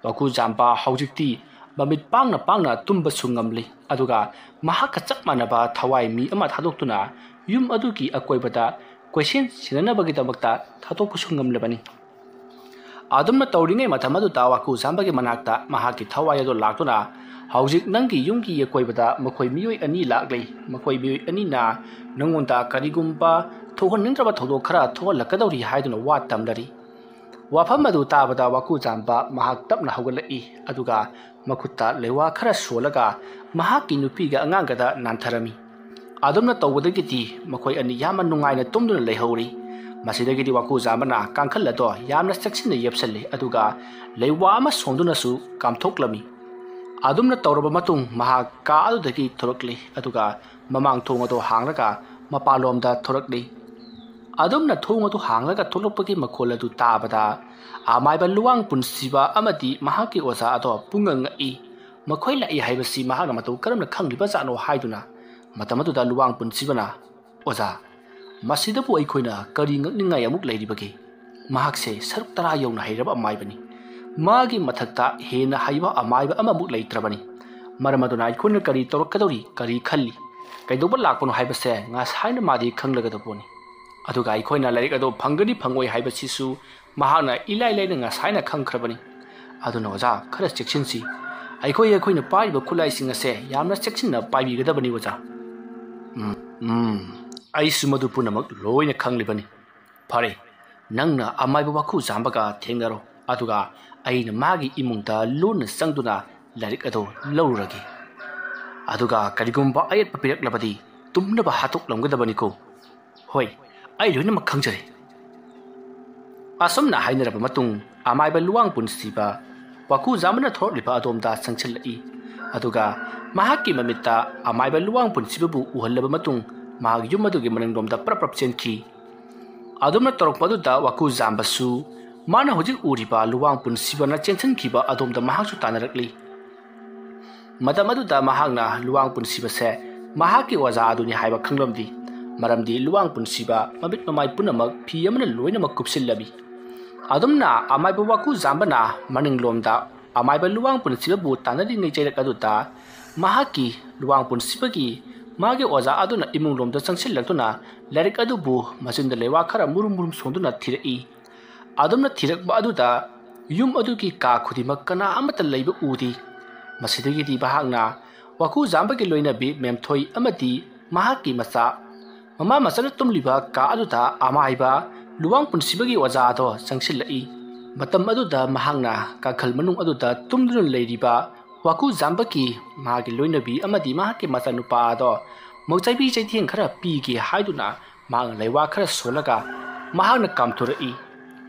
ꯋꯥꯀꯨꯖꯥꯝꯕ ꯍꯧꯖꯤꯛꯇꯤ ꯃꯃꯤꯠ ꯄꯥꯡꯅ ꯄꯥꯡꯅ ꯇꯨꯝꯕꯁꯨ ꯉꯝꯂꯤ, ꯑꯗꯨꯒ ꯃꯍꯥꯛꯀ ꯆꯞ ꯃꯥꯟꯅꯕ ꯊꯋꯥꯏ ꯃꯤ ꯑꯃ ꯊꯥꯗꯣꯛꯇꯨꯅ ꯌꯨꯝ ꯑꯗꯨꯒꯤ ꯑꯀꯣꯏꯕꯗ ꯀꯣꯏꯁꯦꯟ ꯁꯦꯟꯅꯅꯕꯒꯤꯗꯃꯛꯇ ꯊꯥꯗꯣꯛꯄꯁꯨ ꯉꯝꯂꯕꯅꯤ꯫ ꯑꯗꯨꯝꯅ ꯇꯧꯔꯤꯉꯩ ꯃꯇꯝ ꯑꯗꯨꯗ ꯋꯥꯀꯨꯖꯥꯝꯕꯒꯤ ꯃꯅꯥꯛꯇ ꯃꯍꯥꯛꯀꯤ ꯊꯋꯥꯏ ꯑꯗꯨ ꯂꯥꯛꯇꯨꯅ, "ꯍꯧꯖꯤꯛ ꯅꯪꯒꯤ ꯌꯨꯝꯒꯤ ꯑꯀꯣꯏꯕꯗ ꯃꯈꯣꯏ ꯃꯤꯑꯣꯏ ꯑꯅꯤ ꯂꯥꯛꯂꯤ꯫ ꯃꯈꯣꯏ ꯃꯤꯑꯣꯏ ꯑꯅꯤꯅ ꯅꯪꯉꯣꯟꯗ ꯀꯔꯤꯒꯨꯝꯕ ꯊꯣꯛꯍꯟꯅꯤꯡꯗ꯭ꯔꯕ ꯊꯧꯗꯣꯛ ꯈꯔ ꯊꯣꯛꯍꯜꯂꯛꯀꯗꯧꯔꯤ" ꯍꯥꯏꯗꯨꯅ ꯋꯥ ꯇꯝꯂꯔꯤ꯫ ꯋꯥꯐꯝ ꯑꯗꯨ ꯇꯥꯕꯗ ꯋꯥꯀꯨꯖꯥꯝꯕ ꯃꯍꯥꯛ ꯇꯞꯅ ꯍꯧꯒꯠꯂꯛꯏ, ꯑꯗꯨꯒ ꯃꯈꯨꯠꯇ ꯂꯩꯋꯥ ꯈꯔ ꯁꯣꯜꯂꯒ ꯃꯍꯥꯛꯀꯤ ꯅꯨꯄꯤꯒ ꯑꯉꯥꯡꯒꯗ ꯅꯥꯟꯊꯔꯝꯃꯤ꯫ ꯑꯗꯨꯝꯅ ꯇꯧꯕꯗꯒꯤꯗꯤ ꯃꯈꯣꯏ ꯑꯅꯤ ꯌꯥꯝꯅ ꯅꯨꯡꯉꯥꯏꯅ ꯇꯨꯝꯗꯨꯅ ꯂꯩꯍꯧꯔꯤ꯫ ꯃꯁꯤꯗꯒꯤꯗꯤ ꯋꯥꯀꯨꯖꯥꯝꯕꯅ ꯀꯥꯡꯈꯜ ꯑꯗꯣ ꯌꯥꯝꯅ ꯆꯦꯛꯁꯤꯟꯅ ꯌꯦꯞꯁꯜꯂꯤ, ꯑꯗꯨꯒ ꯂꯩꯋꯥ ꯑꯃ ꯁꯣꯟꯗꯨꯅꯁꯨ ꯀꯥꯝꯊꯣꯛꯂꯝꯃꯤ꯫ ꯑꯗꯨꯝꯅ ꯇꯧꯔꯕ ꯃꯇꯨꯡ ꯃꯍꯥꯛ ꯀꯥ ꯑꯗꯨꯗꯒꯤ ꯊꯣꯔꯛꯂꯤ, ꯑꯗꯨꯒ ꯃꯃꯥꯡ ꯊꯣꯡ ꯑꯗꯨ ꯍꯥꯡꯂꯒ ꯃꯄꯥꯟꯂꯣꯝꯗ ꯊꯣꯔꯛꯂꯤ꯫ ꯑꯗꯨꯝꯅ ꯊꯣꯡ ꯑꯗꯨ ꯍꯥꯡꯂꯒ ꯊꯣꯛꯂꯛꯄꯒꯤ ꯃꯈꯣꯜ ꯑꯗꯨ ꯇꯥꯕꯗ ꯑꯃꯥꯏꯕ ꯂꯨꯋꯥꯡ ꯄꯨꯟꯁꯤꯕ ꯑꯃꯗꯤ ꯃꯍꯥꯛꯀꯤ ꯑꯣꯖꯥ ꯑꯗꯣ ꯄꯨꯡꯉꯛ ꯉꯛꯏ꯫ ꯃꯈꯣꯏ ꯂꯥꯛꯏ ꯍꯥꯏꯕꯁꯤ ꯃꯍꯥꯛꯅ ꯃꯇꯧ ꯀꯔꯝꯅ ꯈꯪꯂꯤꯕꯖꯥꯠꯅꯣ ꯍꯥꯏꯗꯨꯅ꯫ ꯃꯇꯝ ꯑꯗꯨꯗ ꯂꯨꯋꯥꯡ ꯄꯨꯟꯁꯤꯕꯅ, "ꯑꯣꯖꯥ, ꯃꯁꯤꯗꯕꯨ ꯑꯩꯈꯣꯏꯅ ꯀꯔꯤ ꯉꯛꯅꯤꯡꯉꯥꯏ ꯑꯃꯨꯛ ꯂꯩꯔꯤꯕꯒꯦ? ꯃꯍꯥꯛꯁꯦ ꯁꯔꯨꯛ ꯇꯔꯥ ꯌꯧꯅ ꯍꯩꯔꯕ ꯑꯃꯥꯏꯕꯅꯤ꯫ ꯃꯥꯒꯤ ꯃꯊꯛꯇ ꯍꯦꯟꯅ ꯍꯩꯕ ꯑꯃꯥꯏꯕ ꯑꯃꯃꯨꯛ ꯂꯩꯇ꯭ꯔꯕꯅꯤ꯫ ꯃꯔꯝ ꯑꯗꯨꯅ ꯑꯩꯈꯣꯏꯅ ꯀꯔꯤ ꯇꯧꯔꯛꯀꯗꯧꯔꯤ, ꯀꯔꯤ ꯈꯜꯂꯤ, ꯀꯩꯗꯧꯕ ꯂꯥꯛꯄꯅꯣ ꯍꯥꯏꯕꯁꯦ ꯉꯁꯥꯏꯅ ꯃꯥꯗꯤ ꯈꯪꯂꯒꯗꯕ ꯄꯣꯠꯅꯤ꯫ ꯑꯗꯨꯒ ꯑꯩꯈꯣꯏꯅ ꯂꯥꯏꯔꯤꯛ ꯑꯗꯨ ꯐꯪꯒꯅꯤ ꯐꯪꯉꯣꯏ ꯍꯥꯏꯕꯁꯤꯁꯨ ꯃꯍꯥꯛꯅ ꯏꯂꯥꯏ ꯂꯥꯏꯅ ꯉꯁꯥꯏꯅ ꯈꯪꯈ꯭ꯔꯕꯅꯤ꯫ ꯑꯗꯨꯅ ꯑꯣꯖꯥ, ꯈꯔ ꯆꯦꯛꯁꯤꯟꯁꯤ꯫ ꯑꯩꯈꯣꯏ, ꯑꯩꯈꯣꯏꯅ ꯄꯥꯏꯔꯤꯕ ꯈꯨꯠꯂꯥꯏꯁꯤꯡ ꯑꯁꯦ ꯌꯥꯝꯅ ꯆꯦꯛꯁꯤꯟꯅ ꯄꯥꯏꯕꯤꯒꯗꯕꯅꯤ ꯑꯣꯖꯥ꯫" "ꯎꯝ, ꯎꯝ, ꯑꯩꯁꯨ ꯃꯗꯨ ꯄꯨꯝꯅꯃꯛ ꯂꯣꯏꯅ ꯈꯪꯂꯤꯕꯅꯤ꯫ ꯐꯔꯦ, ꯅꯪꯅ ꯑꯃꯥꯏꯕ ꯋꯥꯀꯨꯖꯥꯝꯕꯒ ꯊꯦꯡꯅꯔꯣ, ꯑꯗꯨꯒ ꯑꯩꯅ ꯃꯥꯒꯤ ꯏꯃꯨꯡꯗ ꯂꯣꯟꯅ ꯆꯪꯗꯨꯅ ꯂꯥꯏꯔꯤꯛ ꯑꯗꯨ ꯂꯧꯔꯨꯔꯒꯦ꯫ ꯑꯗꯨꯒ ꯀꯔꯤꯒꯨꯝꯕ ꯑꯌꯦꯠꯄ ꯄꯤꯔꯛꯂꯕꯗꯤ ꯇꯨꯝꯅꯕ ꯍꯥꯠꯇꯣꯛꯂꯝꯒꯗꯕꯅꯤꯀꯣ꯫" "ꯍꯣꯏ, ꯑꯩ ꯂꯣꯏꯅꯃꯛ ꯈꯪꯖꯔꯦ꯫" ꯑꯁꯨꯝꯅ ꯍꯥꯏꯅꯔꯕ ꯃꯇꯨꯡ ꯑꯃꯥꯏꯕ ꯂꯨꯋꯥꯡ ꯄꯨꯟꯁꯤꯕ ꯋꯥꯀꯨꯖꯥꯝꯕꯅ ꯊꯣꯔꯛꯂꯤꯕ ꯑꯗꯣꯝꯗ ꯆꯪꯁꯤꯜꯂꯛꯏ꯫ ꯑꯗꯨꯒ ꯃꯍꯥꯛꯀꯤ ꯃꯃꯤꯠꯇ ꯑꯃꯥꯏꯕ ꯂꯨꯋꯥꯡ ꯄꯨꯟꯁꯤꯕꯕꯨ ꯎꯍꯜꯂꯕ ꯃꯇꯨꯡ ꯃꯍꯥꯛ ꯌꯨꯝ ꯑꯗꯨꯒꯤ ꯃꯅꯤꯡꯂꯣꯝꯗ ꯄ꯭ꯔꯞ ꯄ꯭ꯔꯞ ꯆꯦꯟꯈꯤ꯫ ꯑꯗꯨꯝꯅ ꯇꯧꯔꯛꯄ ꯑꯗꯨꯗ ꯋꯥꯀꯨ ꯖꯥꯝꯕꯁꯨ ꯃꯥꯅ ꯍꯧꯖꯤꯛ ꯎꯔꯤꯕ ꯂꯨꯋꯥꯡ ꯄꯨꯟꯁꯤꯕꯅ ꯆꯦꯟꯁꯤꯟꯈꯤꯕ ꯑꯗꯣꯝꯗ ꯃꯍꯥꯛꯁꯨ ꯇꯥꯟꯅꯔꯛꯂꯤ꯫ ꯃꯇꯝ ꯑꯗꯨꯗ ꯃꯍꯥꯛꯅ ꯂꯨꯋꯥꯡ ꯄꯨꯟꯁꯤꯕꯁꯦ ꯃꯍꯥꯛꯀꯤ ꯑꯣꯖꯥ ꯑꯗꯨꯅꯤ ꯍꯥꯏꯕ ꯈꯪꯂꯝꯗꯦ꯫ ꯃꯔꯝꯗꯤ ꯂꯨꯋꯥꯡ ꯄꯨꯟꯁꯤꯕ ꯃꯃꯤꯠ ꯃꯃꯥꯏ ꯄꯨꯝꯅꯃꯛ ꯐꯤ ꯑꯃꯅ ꯂꯣꯏꯅꯃꯛ ꯀꯨꯞꯁꯤꯜꯂꯝꯃꯤ꯫ ꯑꯗꯨꯝꯅ ꯑꯃꯥꯏꯕ ꯋꯥꯀꯨ ꯖꯥꯝꯕꯅ ꯃꯅꯤꯡꯂꯣꯝꯗ ꯑꯃꯥꯏꯕ ꯂꯨꯋꯥꯡ ꯄꯨꯟꯁꯤꯕꯕꯨ ꯇꯥꯟꯅꯔꯤꯉꯩ ꯆꯩꯔꯛ ꯑꯗꯨꯗ ꯃꯍꯥꯛꯀꯤ ꯂꯨꯋꯥꯡ ꯄꯨꯟꯁꯤꯕꯒꯤ ꯃꯥꯒꯤ ꯑꯣꯖꯥ ꯑꯗꯨꯅ ꯏꯃꯨꯡꯂꯣꯝꯗ ꯆꯪꯁꯤꯜꯂꯛꯇꯨꯅ ꯂꯥꯏꯔꯤꯛ ꯑꯗꯨꯕꯨ ꯃꯆꯤꯟꯗ ꯂꯩꯋꯥ ꯈꯔ ꯃꯨꯔꯨꯝ ꯃꯨꯔꯨꯝ ꯁꯣꯟꯗꯨꯅ ꯊꯤꯔꯛꯏ꯫ ꯑꯗꯨꯝꯅ ꯊꯤꯔꯛꯄ ꯑꯗꯨꯗ ꯌꯨꯝ ꯑꯗꯨꯒꯤ ꯀꯥ ꯈꯨꯗꯤꯡꯃꯛ ꯀꯅꯥ ꯑꯃꯠꯇ ꯂꯩꯕ ꯎꯗꯦ꯫ ꯃꯁꯤꯗꯒꯤꯗꯤ ꯃꯍꯥꯛꯅ ꯋꯥꯀꯨ ꯖꯥꯝꯕꯒꯤ ꯂꯣꯏꯅꯕꯤ ꯃꯦꯝꯊꯣꯏ ꯑꯃꯗꯤ ꯃꯍꯥꯛꯀꯤ ꯃꯆꯥ ꯃꯃꯥ ꯃꯆꯥꯅ ꯇꯨꯝꯂꯤꯕ ꯀꯥ ꯑꯗꯨꯗ ꯑꯃꯥꯏꯕ ꯂꯨꯋꯥꯡ ꯄꯨꯟꯁꯤꯕꯒꯤ ꯑꯣꯖꯥ ꯑꯗꯣ ꯆꯪꯁꯤꯜꯂꯛꯏ꯫ ꯃꯇꯝ ꯑꯗꯨꯗ ꯃꯍꯥꯛꯅ ꯀꯥꯡꯈꯜ ꯃꯅꯨꯡ ꯑꯗꯨꯗ ꯇꯨꯝꯗꯨꯅ ꯂꯩꯔꯤꯕ ꯋꯥꯀꯨ ꯖꯥꯝꯕꯒꯤ ꯃꯥꯒꯤ ꯂꯣꯏꯅꯕꯤ ꯑꯃꯗꯤ ꯃꯍꯥꯛꯀꯤ ꯃꯆꯥꯅꯨꯄꯥ ꯑꯗꯣ ꯃꯧꯆꯥꯏꯕꯤ ꯆꯩꯊꯦꯡ ꯈꯔ ꯄꯤꯒꯦ ꯍꯥꯏꯗꯨꯅ ꯃꯍꯥꯛꯅ ꯂꯩꯋꯥ ꯈꯔ ꯁꯣꯜꯂꯒ ꯃꯍꯥꯛꯅ ꯀꯥꯝꯊꯣꯔꯛꯏ꯫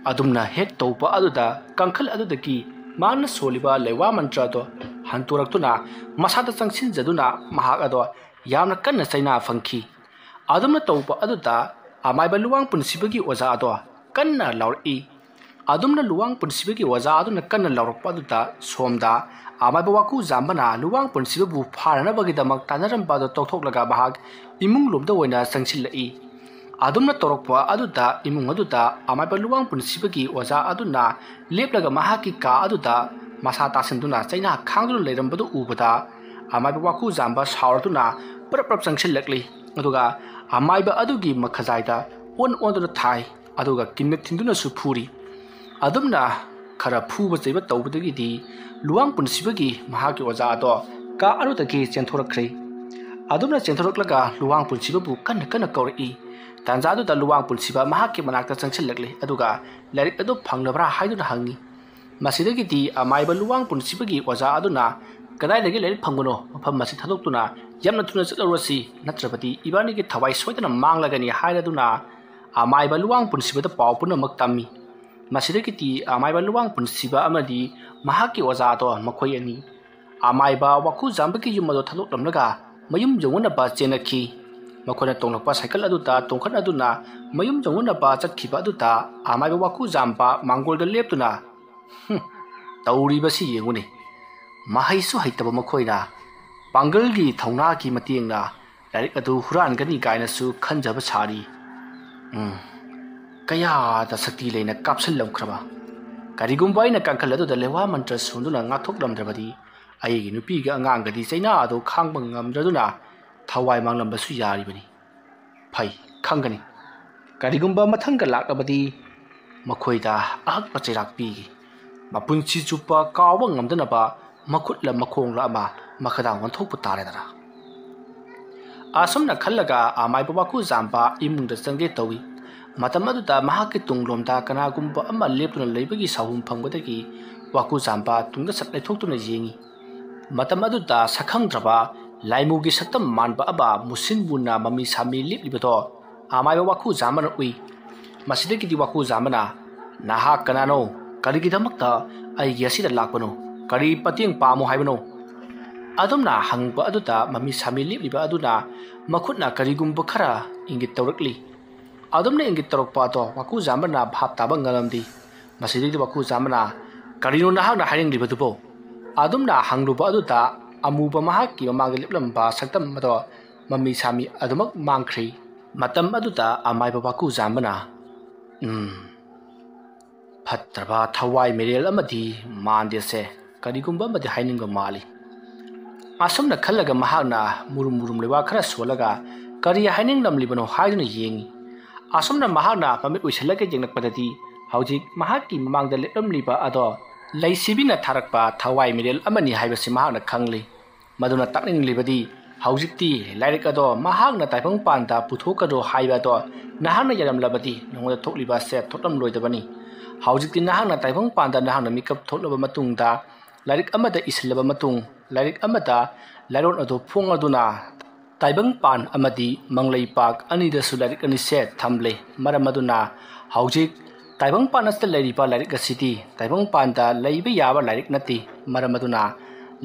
ꯑꯗꯨꯝꯅ ꯍꯦꯛ ꯇꯧꯕ ꯑꯗꯨꯗ ꯀꯥꯡꯈꯜ ꯑꯗꯨꯗꯒꯤ ꯃꯍꯥꯛꯅ ꯁꯣꯜꯂꯤꯕ ꯂꯩꯋꯥ ꯃꯟꯇ꯭ꯔ ꯑꯗꯣ ꯍꯟꯇꯣꯔꯛꯇꯨꯅ ꯃꯁꯥꯗ ꯆꯪꯁꯤꯟꯖꯗꯨꯅ ꯃꯍꯥꯛ ꯑꯗꯣ ꯌꯥꯝꯅ ꯀꯟꯅ ꯆꯩꯅꯥ ꯐꯪꯈꯤ꯫ ꯑꯗꯨꯝꯅ ꯇꯧꯕ ꯑꯗꯨꯗ ꯑꯃꯥꯏꯕ ꯂꯨꯋꯥꯡ ꯄꯨꯟꯁꯤꯕꯒꯤ ꯑꯣꯖꯥ ꯑꯗꯣ ꯀꯟꯅ ꯂꯥꯎꯔꯛꯏ꯫ ꯑꯗꯨꯝꯅ ꯂꯨꯋꯥꯡ ꯄꯨꯟꯁꯤꯕꯒꯤ ꯑꯣꯖꯥ ꯑꯗꯨꯅ ꯀꯟꯅ ꯂꯥꯎꯔꯛꯄ ꯑꯗꯨꯗ ꯁꯣꯝꯗ ꯑꯃꯥꯏꯕ ꯋꯥꯀꯨ ꯖꯥꯝꯕꯅ ꯂꯨꯋꯥꯡ ꯄꯨꯟꯁꯤꯕꯕꯨ ꯐꯥꯅꯅꯕꯒꯤꯗꯃꯛ ꯇꯥꯟꯅꯔꯝꯕ ꯑꯗꯨ ꯇꯧꯊꯣꯛꯂꯒ ꯃꯍꯥꯛ ꯏꯃꯨꯡ ꯂꯣꯝꯗ ꯑꯣꯏꯅ ꯆꯪꯁꯤꯜꯂꯛꯏ꯫ ꯑꯗꯨꯝꯅ ꯇꯧꯔꯛꯄ ꯑꯗꯨꯗ ꯏꯃꯨꯡ ꯑꯗꯨꯗ ꯑꯃꯥꯏꯕ ꯂꯨꯋꯥꯡ ꯄꯨꯟꯁꯤꯕꯒꯤ ꯑꯣꯖꯥ ꯑꯗꯨꯅ ꯂꯦꯞꯂꯒ ꯃꯍꯥꯛꯀꯤ ꯀꯥ ꯑꯗꯨꯗ ꯃꯁꯥ ꯇꯥꯁꯤꯟꯗꯨꯅ ꯆꯩꯅꯥ ꯈꯥꯡꯗꯨꯅ ꯂꯩꯔꯝꯕꯗꯨ ꯎꯕꯗ ꯑꯃꯥꯏꯕ ꯋꯥꯀꯨ ꯖꯥꯝꯕ ꯁꯥꯎꯔꯗꯨꯅ ꯄꯨꯔꯞ ꯄꯨꯔꯞ ꯆꯪꯁꯤꯜꯂꯛꯂꯤ꯫ ꯑꯗꯨꯒ ꯑꯃꯥꯏꯕ ꯑꯗꯨꯒꯤ ꯃꯈꯖꯥꯏꯗ ꯑꯣꯟ ꯑꯣꯟꯗꯨꯅ ꯊꯥꯏ꯫ ꯑꯗꯨꯒ ꯀꯤꯟꯅ ꯊꯤꯟꯗꯨꯅꯁꯨ ꯐꯨꯔꯤ꯫ ꯑꯗꯨꯝꯅ ꯈꯔ ꯐꯨꯕ ꯆꯩꯕ ꯇꯧꯕꯗꯒꯤꯗꯤ ꯂꯨꯋꯥꯡ ꯄꯨꯟꯁꯤꯕꯒꯤ ꯃꯍꯥꯛꯀꯤ ꯑꯣꯖꯥ ꯑꯗꯣ ꯀꯥ ꯑꯗꯨꯗꯒꯤ ꯆꯦꯟꯊꯣꯔꯛꯈ꯭ꯔꯦ꯫ ꯑꯗꯨꯝꯅ ꯆꯦꯟꯊꯣꯔꯛꯂꯒ ꯂꯨꯋꯥꯡ ꯄꯨꯟꯁꯤꯕꯕꯨ ꯀꯟꯅ ꯀꯟꯅ ꯀꯧꯔꯛꯏ꯫ ꯇꯥꯟꯖꯥꯗꯨꯗ ꯂꯨꯋꯥꯡ ꯄꯨꯟꯁꯤꯕ ꯃꯍꯥꯛꯀꯤ ꯃꯅꯥꯛꯇ ꯆꯪꯁꯤꯜꯂꯛꯂꯦ, ꯑꯗꯨꯒ ꯂꯥꯏꯔꯤꯛ ꯑꯗꯨ ꯐꯪꯂꯕ꯭ꯔꯥ ꯍꯥꯏꯗꯨꯅ ꯍꯪꯉꯤ꯫ ꯃꯁꯤꯗꯒꯤꯗꯤ ꯑꯃꯥꯏꯕ ꯂꯨꯋꯥꯡ ꯄꯨꯟꯁꯤꯕꯒꯤ ꯑꯣꯖꯥ ꯑꯗꯨꯅ ꯀꯗꯥꯏꯗꯒꯤ ꯂꯥꯏꯔꯤꯛ ꯐꯪꯕꯅꯣ, ꯃꯐꯝ ꯑꯁꯤ ꯊꯥꯗꯣꯛꯇꯨꯅ ꯌꯥꯝꯅ ꯊꯨꯅ ꯆꯠꯂꯨꯔꯁꯤ, ꯅꯠꯇ꯭ꯔꯕꯗꯤ ꯏꯕꯥꯅꯤꯒꯤ ꯊꯋꯥꯏ ꯁꯣꯏꯗꯅ ꯃꯥꯡꯂꯒꯅꯤ ꯍꯥꯏꯔꯗꯨꯅ ꯑꯃꯥꯏꯕ ꯂꯨꯋꯥꯡ ꯄꯨꯟꯁꯤꯕꯗ ꯄꯥꯎ ꯄꯨꯝꯅꯃꯛ ꯇꯝꯃꯤ꯫ ꯃꯁꯤꯗꯒꯤꯗꯤ ꯑꯃꯥꯏꯕ ꯂꯨꯋꯥꯡ ꯄꯨꯟꯁꯤꯕ ꯑꯃꯗꯤ ꯃꯍꯥꯛꯀꯤ ꯑꯣꯖꯥ ꯑꯗꯣ ꯃꯈꯣꯏ ꯑꯅꯤ ꯑꯃꯥꯏꯕ ꯋꯥꯀꯨ ꯖꯥꯝꯕꯒꯤ ꯌꯨꯝ ꯑꯗꯨ ꯊꯥꯗꯣꯛꯂꯝꯂꯒ ꯃꯌꯨꯝ ꯌꯧꯅꯅꯕ ꯆꯦꯟꯅꯈꯤ꯫ ꯃꯈꯣꯏꯅ ꯇꯣꯡꯂꯛꯄ ꯁꯥꯏꯀꯜ ꯑꯗꯨꯗ ꯇꯣꯡꯈꯠꯅꯗꯨꯅ ꯃꯌꯨꯝ ꯌꯧꯅꯅꯕ ꯆꯠꯈꯤꯕ ꯑꯗꯨꯗ ꯑꯃꯥꯏꯕ ꯋꯥꯀꯨꯖꯥꯝꯕ ꯃꯥꯡꯒꯣꯜꯗ ꯂꯦꯞꯇꯨꯅ, "ꯍꯨꯝ, ꯇꯧꯔꯤꯕꯁꯤ ꯌꯦꯡꯉꯨꯅꯦ, ꯃꯍꯩꯁꯨ ꯍꯩꯇꯕ ꯃꯈꯣꯏꯅ ꯄꯥꯡꯒꯜꯒꯤ ꯊꯧꯅꯥꯒꯤ ꯃꯇꯦꯡꯅ ꯂꯥꯏꯔꯤꯛ ꯑꯗꯨ ꯍꯨꯔꯥꯟꯒꯅꯤ" ꯀꯥꯏꯅꯁꯨ ꯈꯟꯖꯕ ꯁꯥꯔꯤ꯫ ꯎꯝ, ꯀꯌꯥꯗ ꯁꯛꯇꯤ ꯂꯩꯅ ꯀꯥꯞꯁꯤꯜꯂꯝꯈ꯭ꯔꯕ! ꯀꯔꯤꯒꯨꯝꯕ ꯑꯩꯅ ꯀꯥꯡꯈꯜ ꯑꯗꯨꯗ ꯂꯦꯋꯥ ꯃꯟꯇ꯭ꯔ ꯁꯣꯟꯗꯨꯅ ꯉꯥꯛꯊꯣꯛꯂꯝꯗ꯭ꯔꯕꯗꯤ, ꯑꯩꯒꯤ ꯅꯨꯄꯤꯒ ꯑꯉꯥꯡꯒꯗꯤ ꯆꯩꯅꯥ ꯑꯗꯨ ꯈꯥꯡꯕ ꯉꯝꯗ꯭ꯔꯗꯨꯅ ꯊꯋꯥꯏ ꯃꯥꯡꯂꯝꯕꯁꯨ ꯌꯥꯔꯤꯕꯅꯤ꯫ ꯐꯩ, ꯈꯪꯒꯅꯤ꯫ ꯀꯔꯤꯒꯨꯝꯕ ꯃꯊꯪꯒ ꯂꯥꯛꯂꯕꯗꯤ ꯃꯈꯣꯏꯗ ꯑꯍꯛꯄ ꯆꯩꯔꯥꯛ ꯄꯤꯒꯦ꯫ ꯃꯄꯨꯟꯁꯤ ꯆꯨꯞꯄ ꯀꯥꯎꯕ ꯉꯝꯗꯅꯕ ꯃꯈꯨꯠꯂ ꯃꯈꯣꯡꯂ ꯑꯃ ꯃꯈꯥꯗ ꯑꯣꯟꯊꯣꯛꯄ ꯇꯥꯔꯦꯗꯅ꯫ ꯑꯁꯨꯝꯅ ꯈꯜꯂꯒ ꯑꯃꯥꯏꯕ ꯋꯥꯀꯨꯖꯥꯝꯕ ꯏꯃꯨꯡꯗ ꯆꯪꯒꯦ ꯇꯧꯏ꯫ ꯃꯇꯝ ꯑꯗꯨꯗ ꯃꯍꯥꯛꯀꯤ ꯇꯨꯡꯂꯣꯝꯗ ꯀꯅꯥꯒꯨꯝꯕ ꯑꯃ ꯂꯦꯞꯇꯨꯅ ꯂꯩꯕꯒꯤ ꯁꯥꯍꯨꯝ ꯐꯪꯕꯗꯒꯤ ꯋꯥꯀꯨꯖꯥꯝꯕ ꯇꯨꯡꯗ ꯁꯠ ꯂꯩꯊꯣꯛꯇꯨꯅ ꯌꯦꯡꯏ꯫ ꯃꯇꯝ ꯑꯗꯨꯗ ꯁꯛꯈꯪꯗ꯭ꯔꯕ ꯂꯥꯏꯃꯨꯒꯤ ꯁꯛꯇꯝ ꯃꯥꯟꯕ ꯑꯃ ꯃꯨꯁꯤꯟ ꯃꯨꯅ ꯃꯃꯤ ꯁꯥꯃꯤ ꯂꯦꯞꯂꯤꯕꯗꯣ ꯑꯃꯥꯏꯕ ꯋꯥꯀꯨꯖꯥꯝꯕꯅ ꯎꯏ꯫ ꯃꯁꯤꯗꯒꯤꯗꯤ ꯋꯥꯀꯨꯖꯥꯝꯕꯅ, "ꯅꯍꯥꯛ ꯀꯅꯥꯅꯣ? ꯀꯔꯤꯒꯤꯗꯃꯛꯇ ꯑꯩꯒꯤ ꯑꯁꯤꯗ ꯂꯥꯛꯄꯅꯣ? ꯀꯔꯤ ꯃꯇꯦꯡ ꯄꯥꯝꯃꯣ ꯍꯥꯏꯕꯅꯣ?" ꯑꯗꯨꯝꯅ ꯍꯪꯕ ꯑꯗꯨꯗ ꯃꯃꯤ ꯁꯥꯃꯤ ꯂꯦꯞꯂꯤꯕ ꯑꯗꯨꯅ ꯃꯈꯨꯠꯅ ꯀꯔꯤꯒꯨꯝꯕ ꯈꯔ ꯏꯪꯒꯤꯠ ꯇꯧꯔꯛꯂꯤ꯫ ꯑꯗꯨꯝꯅ ꯏꯪꯒꯤꯠ ꯇꯧꯔꯛꯄ ꯑꯗꯣ ꯋꯥꯀꯨꯖꯥꯝꯕꯅ ꯚꯥꯞ ꯇꯥꯕ ꯉꯝꯂꯝꯗꯦ꯫ ꯃꯁꯤꯗꯩꯗ ꯋꯥꯀꯨꯖꯥꯝꯕꯅ, "ꯀꯔꯤꯅꯣ ꯅꯍꯥꯛꯅ ꯍꯥꯏꯅꯤꯡꯂꯤꯕꯗꯨꯕꯣ?" ꯑꯗꯨꯝꯅ ꯍꯪꯂꯨꯕ ꯑꯗꯨꯗ ꯑꯃꯨꯕ ꯃꯍꯥꯛꯀꯤ ꯃꯃꯥꯡꯗ ꯂꯦꯞꯂꯝꯕ ꯁꯛꯇꯝ ꯑꯗꯣ ꯃꯃꯤ ꯁꯥꯃꯤ ꯑꯗꯨꯃꯛ ꯃꯥꯡꯈ꯭ꯔꯤ꯫ ꯃꯇꯝ ꯑꯗꯨꯗ ꯑꯃꯥꯏꯕ ꯋꯥꯀꯨꯖꯥꯝꯕꯅ, "ꯎꯝ, ꯐꯠꯇ꯭ꯔꯕ ꯊꯋꯥꯏ ꯃꯤꯔꯦꯜ ꯑꯃꯗꯤ ꯃꯥꯟꯗꯦꯁꯦ, ꯀꯔꯤꯒꯨꯝꯕ ꯑꯃꯗꯤ ꯍꯥꯏꯅꯤꯡꯕ ꯃꯥꯜꯂꯤ"꯫ ꯑꯁꯨꯝꯅ ꯈꯜꯂꯒ ꯃꯍꯥꯛꯅ ꯃꯨꯔꯨꯝ ꯃꯨꯔꯨꯝ ꯂꯩꯋꯥ ꯈꯔ ꯁꯣꯜꯂꯒ ꯀꯔꯤ ꯍꯥꯏꯅꯤꯡꯂꯝꯂꯤꯕꯅꯣ ꯍꯥꯏꯗꯨꯅ ꯌꯦꯡꯏ꯫ ꯑꯁꯨꯝꯅ ꯃꯍꯥꯛꯅ ꯃꯃꯤꯠ ꯎꯏꯁꯤꯜꯂꯒ ꯌꯦꯡꯂꯛꯄꯗꯗꯤ ꯍꯧꯖꯤꯛ ꯃꯍꯥꯛꯀꯤ ꯃꯃꯥꯡꯗ ꯂꯦꯞꯂꯝꯂꯤꯕ ꯑꯗꯣ ꯂꯩꯁꯤꯕꯤꯅ ꯊꯥꯔꯛꯄ ꯊꯋꯥꯏ ꯃꯤꯔꯦꯜ ꯑꯃꯅꯤ ꯍꯥꯏꯕꯁꯤ ꯃꯍꯥꯛꯅ ꯈꯪꯂꯤ꯫ ꯃꯗꯨꯅ ꯇꯥꯛꯅꯤꯡꯂꯤꯕꯗꯤ ꯍꯧꯖꯤꯛꯇꯤ ꯂꯥꯏꯔꯤꯛ ꯑꯗꯣ ꯃꯍꯥꯛꯅ ꯇꯥꯏꯕꯪꯄꯥꯟꯗ ꯄꯨꯊꯣꯛꯀꯅꯨ ꯍꯥꯏꯕ ꯑꯗꯣ ꯅꯍꯥꯛꯅ ꯌꯥꯔꯝꯂꯕꯗꯤ ꯅꯉꯣꯟꯗ ꯊꯣꯛꯂꯤꯕ ꯑꯁꯦ ꯊꯣꯛꯂꯝꯂꯣꯏꯗꯕꯅꯤ꯫ ꯍꯧꯖꯤꯛꯇꯤ ꯅꯍꯥꯛꯅ ꯇꯥꯏꯕꯪꯄꯥꯟꯗ ꯅꯍꯥꯛꯅ ꯃꯤꯀꯞ ꯊꯣꯛꯂꯕ ꯃꯇꯨꯡꯗ, ꯂꯥꯏꯔꯤꯛ ꯑꯃꯗ ꯏꯁꯤꯜꯂꯕ ꯃꯇꯨꯡ, ꯂꯥꯏꯔꯤꯛ ꯑꯃꯗ ꯂꯥꯏꯔꯣꯟ ꯑꯗꯨ ꯐꯣꯡꯂꯗꯨꯅ ꯇꯥꯏꯕꯪꯄꯥꯟ ꯑꯃꯗꯤ ꯃꯪꯂꯩꯄꯥꯛ ꯑꯅꯤꯗꯁꯨ ꯂꯥꯏꯔꯤꯛ ꯑꯅꯤꯁꯦ ꯊꯝꯂꯦ꯫ ꯃꯔꯝ ꯑꯗꯨꯅ ꯍꯧꯖꯤꯛ ꯇꯥꯏꯕꯪꯄꯥꯟ ꯑꯁꯤꯗ ꯂꯩꯔꯤꯕ ꯂꯥꯏꯔꯤꯛ ꯑꯁꯤꯗꯤ ꯇꯥꯏꯕꯪꯄꯥꯟꯗ ꯂꯩꯕ ꯌꯥꯕ ꯂꯥꯏꯔꯤꯛ ꯅꯠꯇꯦ꯫ ꯃꯔꯝ ꯑꯗꯨꯅ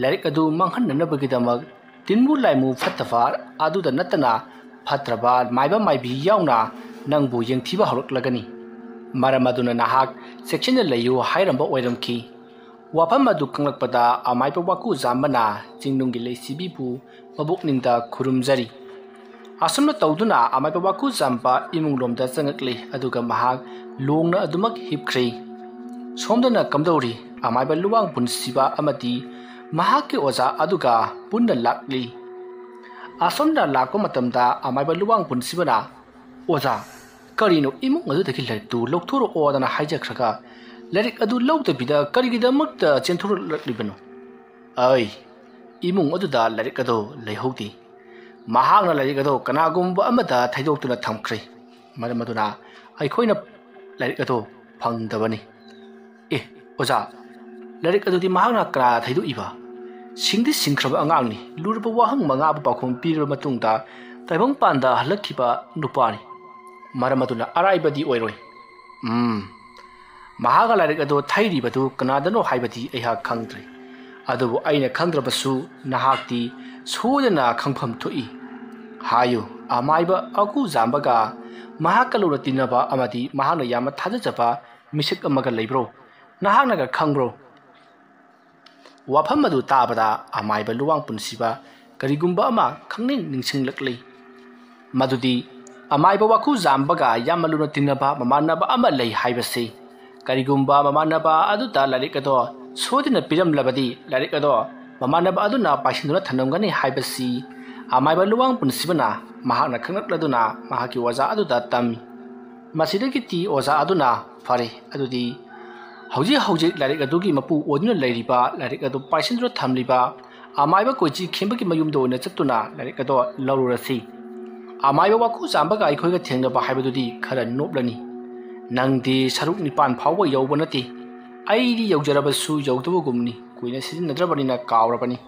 ꯂꯥꯏꯔꯤꯛ ꯑꯗꯨ ꯃꯥꯡꯍꯟꯅꯅꯕꯒꯤꯗꯃꯛ ꯇꯤꯟꯕꯨ ꯂꯥꯏꯃꯨ ꯐꯠꯇꯕ ꯑꯗꯨꯗ ꯅꯠꯇꯅ ꯐꯠꯇ꯭ꯔꯕ ꯃꯥꯏꯕ ꯃꯥꯏꯕꯤ ꯌꯥꯎꯅ ꯅꯪꯕꯨ ꯌꯦꯡꯊꯤꯕ ꯍꯧꯔꯛꯂꯒꯅꯤ꯫ ꯃꯔꯝ ꯑꯗꯨꯅ ꯅꯍꯥꯛ ꯆꯦꯛꯁꯤꯟꯅ ꯂꯩꯌꯨ ꯍꯥꯏꯔꯝꯕ ꯑꯣꯏꯔꯝꯈꯤ꯫ ꯋꯥꯐꯝ ꯑꯗꯨ ꯈꯪꯂꯛꯄꯗ ꯑꯃꯥꯏꯕ ꯋꯥꯀꯨ ꯖꯥꯝꯕꯅ ꯆꯤꯡꯅꯨꯡꯒꯤ ꯂꯩꯁꯤꯕꯤꯕꯨ ꯃꯕꯨꯛꯅꯤꯡꯗ ꯈꯨꯔꯨꯝꯖꯔꯤ꯫ ꯑꯁꯨꯝꯅ ꯇꯧꯗꯨꯅ ꯑꯃꯥꯏꯕ ꯋꯥꯀꯨ ꯖꯥꯝꯕ ꯏꯃꯨꯡ ꯂꯣꯝꯗ ꯆꯪꯉꯛꯂꯤ, ꯑꯗꯨꯒ ꯃꯍꯥꯛ ꯂꯣꯡꯅ ꯑꯗꯨꯃꯛ ꯍꯤꯞꯈ꯭ꯔꯦ꯫ ꯁꯣꯝꯗꯅ ꯀꯝꯗꯧꯔꯤ? ꯑꯃꯥꯏꯕ ꯂꯨꯋꯥꯡ ꯄꯨꯟꯁꯤꯕ ꯑꯃꯗꯤ ꯃꯍꯥꯛꯀꯤ ꯑꯣꯖꯥ ꯑꯗꯨꯒ ꯄꯨꯟꯅ ꯂꯥꯛꯂꯤ꯫ ꯑꯁꯣꯝꯗ ꯂꯥꯛꯄ ꯃꯇꯝꯗ ꯑꯃꯥꯏꯕ ꯂꯨꯋꯥꯡ ꯄꯨꯟꯁꯤꯕꯅ, "ꯑꯣꯖꯥ, ꯀꯔꯤꯅꯣ ꯏꯃꯨꯡ ꯑꯗꯨꯗꯒꯤ ꯂꯥꯏꯔꯤꯛꯇꯨ ꯂꯧꯊꯣꯔꯛꯑꯣꯗꯅ ꯍꯥꯏꯖꯈ꯭ꯔꯒ ꯂꯥꯏꯔꯤꯛ ꯑꯗꯨ ꯂꯧꯗꯕꯤꯗ ꯀꯔꯤꯒꯤꯗꯃꯛꯇ ꯆꯦꯟꯊꯣꯔꯛꯂꯤꯕꯅꯣ?" "ꯑꯩ ꯏꯃꯨꯡ ꯑꯗꯨꯗ ꯂꯥꯏꯔꯤꯛ ꯑꯗꯨ ꯂꯩꯍꯧꯗꯦ꯫ ꯃꯍꯥꯛꯅ ꯂꯥꯏꯔꯤꯛ ꯑꯗꯨ ꯀꯅꯥꯒꯨꯝꯕ ꯑꯃꯗ ꯊꯩꯗꯣꯛꯇꯨꯅ ꯊꯝꯈ꯭ꯔꯦ꯫ ꯃꯔꯝ ꯑꯗꯨꯅ ꯑꯩꯈꯣꯏꯅ ꯂꯥꯏꯔꯤꯛ ꯑꯗꯨ ꯐꯪꯗꯕꯅꯤ꯫" "ꯑꯦ, ꯑꯣꯖꯥ, ꯂꯥꯏꯔꯤꯛ ꯑꯗꯨꯗꯤ ꯃꯍꯥꯛꯅ ꯀꯅꯥꯗ ꯊꯩꯗꯣꯛꯏꯕ?" "ꯁꯤꯡꯗꯤ ꯁꯤꯡꯈ꯭ꯔꯕ ꯑꯉꯥꯡꯅꯤ꯫ ꯂꯨꯔꯕ ꯋꯥꯍꯪ ꯃꯉꯥꯕꯨ ꯄꯥꯎꯈꯨꯝ ꯄꯤꯔꯕ ꯃꯇꯨꯡꯗ ꯇꯥꯏꯕꯪꯄꯥꯟꯗ ꯍꯜꯂꯛꯈꯤꯕ ꯅꯨꯄꯥꯅꯤ꯫ ꯃꯔꯝ ꯑꯗꯨꯅ ꯑꯔꯥꯏꯕꯗꯤ ꯑꯣꯏꯔꯣꯏ꯫" "ꯎꯝ, ꯃꯍꯥꯛꯅ ꯂꯥꯏꯔꯤꯛ ꯑꯗꯨ ꯊꯩꯔꯤꯕꯗꯨ ꯀꯅꯥꯗꯅꯣ ꯍꯥꯏꯕꯗꯤ ꯑꯩꯍꯥꯛ ꯈꯪꯗ꯭ꯔꯦ꯫ ꯑꯗꯨꯕꯨ ꯑꯩꯅ ꯈꯪꯗ꯭ꯔꯕꯁꯨ ꯅꯍꯥꯛꯇꯤ ꯁꯣꯏꯗꯅ ꯈꯪꯐꯝ ꯊꯣꯛꯏ꯫ ꯍꯥꯏꯌꯨ, ꯑꯃꯥꯏꯕ ꯋꯥꯀꯨ ꯖꯥꯝꯕꯒ ꯃꯍꯥꯛꯀ ꯂꯨꯅ ꯇꯤꯟꯅꯕ ꯑꯃꯗꯤ ꯃꯍꯥꯛꯅ ꯌꯥꯝꯅ ꯊꯥꯖꯖꯕ ꯃꯤꯁꯛ ꯑꯃꯒ ꯂꯩꯕ꯭ꯔꯣ? ꯅꯍꯥꯛꯅꯒ ꯈꯪꯕ꯭ꯔꯣ?" ꯋꯥꯐꯝ ꯑꯗꯨ ꯇꯥꯕꯗ ꯑꯃꯥꯏꯕ ꯂꯨꯋꯥꯡ ꯄꯨꯟꯁꯤꯕ ꯀꯔꯤꯒꯨꯝꯕ ꯑꯃ ꯈꯪꯅꯤꯡ ꯅꯤꯡꯁꯤꯡꯂꯛꯂꯤ꯫ ꯃꯗꯨꯗꯤ ꯑꯃꯥꯏꯕ ꯋꯥꯀꯨ ꯖꯥꯝꯕꯒ ꯌꯥꯝꯅ ꯂꯨꯅ ꯇꯤꯟꯅꯕ ꯃꯃꯥꯟꯅꯕ ꯑꯃ ꯂꯩ ꯍꯥꯏꯕꯁꯤ꯫ ꯀꯔꯤꯒꯨꯝꯕ ꯃꯃꯥꯟꯅꯕ ꯑꯗꯨꯗ ꯂꯥꯏꯔꯤꯛ ꯑꯗꯣ ꯁꯣꯏꯗꯅ ꯄꯤꯔꯝꯂꯕꯗꯤ, ꯂꯥꯏꯔꯤꯛ ꯑꯗꯣ ꯃꯃꯥꯟꯅꯕ ꯑꯗꯨꯅ ꯄꯥꯏꯁꯤꯟꯗꯨꯅ ꯊꯝꯂꯝꯒꯅꯤ ꯍꯥꯏꯕꯁꯤ ꯑꯃꯥꯏꯕ ꯂꯨꯋꯥꯡ ꯄꯨꯟꯁꯤꯕꯅ ꯃꯍꯥꯛꯅ ꯈꯪꯂꯛꯂꯗꯨꯅ ꯃꯍꯥꯛꯀꯤ ꯑꯣꯖꯥ ꯑꯗꯨꯗ ꯇꯝꯃꯤ꯫ ꯃꯁꯤꯗꯒꯤꯗꯤ ꯑꯣꯖꯥ ꯑꯗꯨꯅ, "ꯐꯔꯦ, ꯑꯗꯨꯗꯤ ꯍꯧꯖꯤꯛ ꯍꯧꯖꯤꯛ ꯂꯥꯏꯔꯤꯛ ꯑꯗꯨꯒꯤ ꯃꯄꯨ ꯑꯣꯏꯗꯨꯅ ꯂꯩꯔꯤꯕ, ꯂꯥꯏꯔꯤꯛ ꯑꯗꯨ ꯄꯥꯏꯁꯤꯟꯗꯨꯅ ꯊꯝꯂꯤꯕ ꯑꯃꯥꯏꯕ ꯀꯣꯏꯆꯤ ꯈꯦꯝꯕꯒꯤ ꯃꯌꯨꯝꯗ ꯑꯣꯏꯅ ꯆꯠꯇꯨꯅ ꯂꯥꯏꯔꯤꯛ ꯑꯗꯣ ꯂꯧꯔꯨꯔꯁꯤ꯫" ꯑꯃꯥꯏꯕ ꯋꯥꯀꯨ ꯆꯥꯝꯕꯒ ꯑꯩꯈꯣꯏꯒ ꯊꯦꯡꯅꯕ ꯍꯥꯏꯕꯗꯨꯗꯤ ꯈꯔ ꯅꯣꯞꯂꯅꯤ꯫ ꯅꯪꯗꯤ ꯁꯔꯨꯛ ꯅꯤꯄꯥꯟ ꯐꯥꯎꯕ ꯌꯧꯕ ꯅꯠꯇꯦ꯫ ꯑꯩꯗꯤ ꯌꯧꯖꯔꯕꯁꯨ ꯌꯧꯗꯕꯒꯨꯝꯅꯤ, ꯀꯨꯏꯅ ꯁꯤꯖꯤꯟꯅꯗ꯭ꯔꯕꯅꯤꯅ ꯀꯥꯎꯔꯕꯅꯤ꯫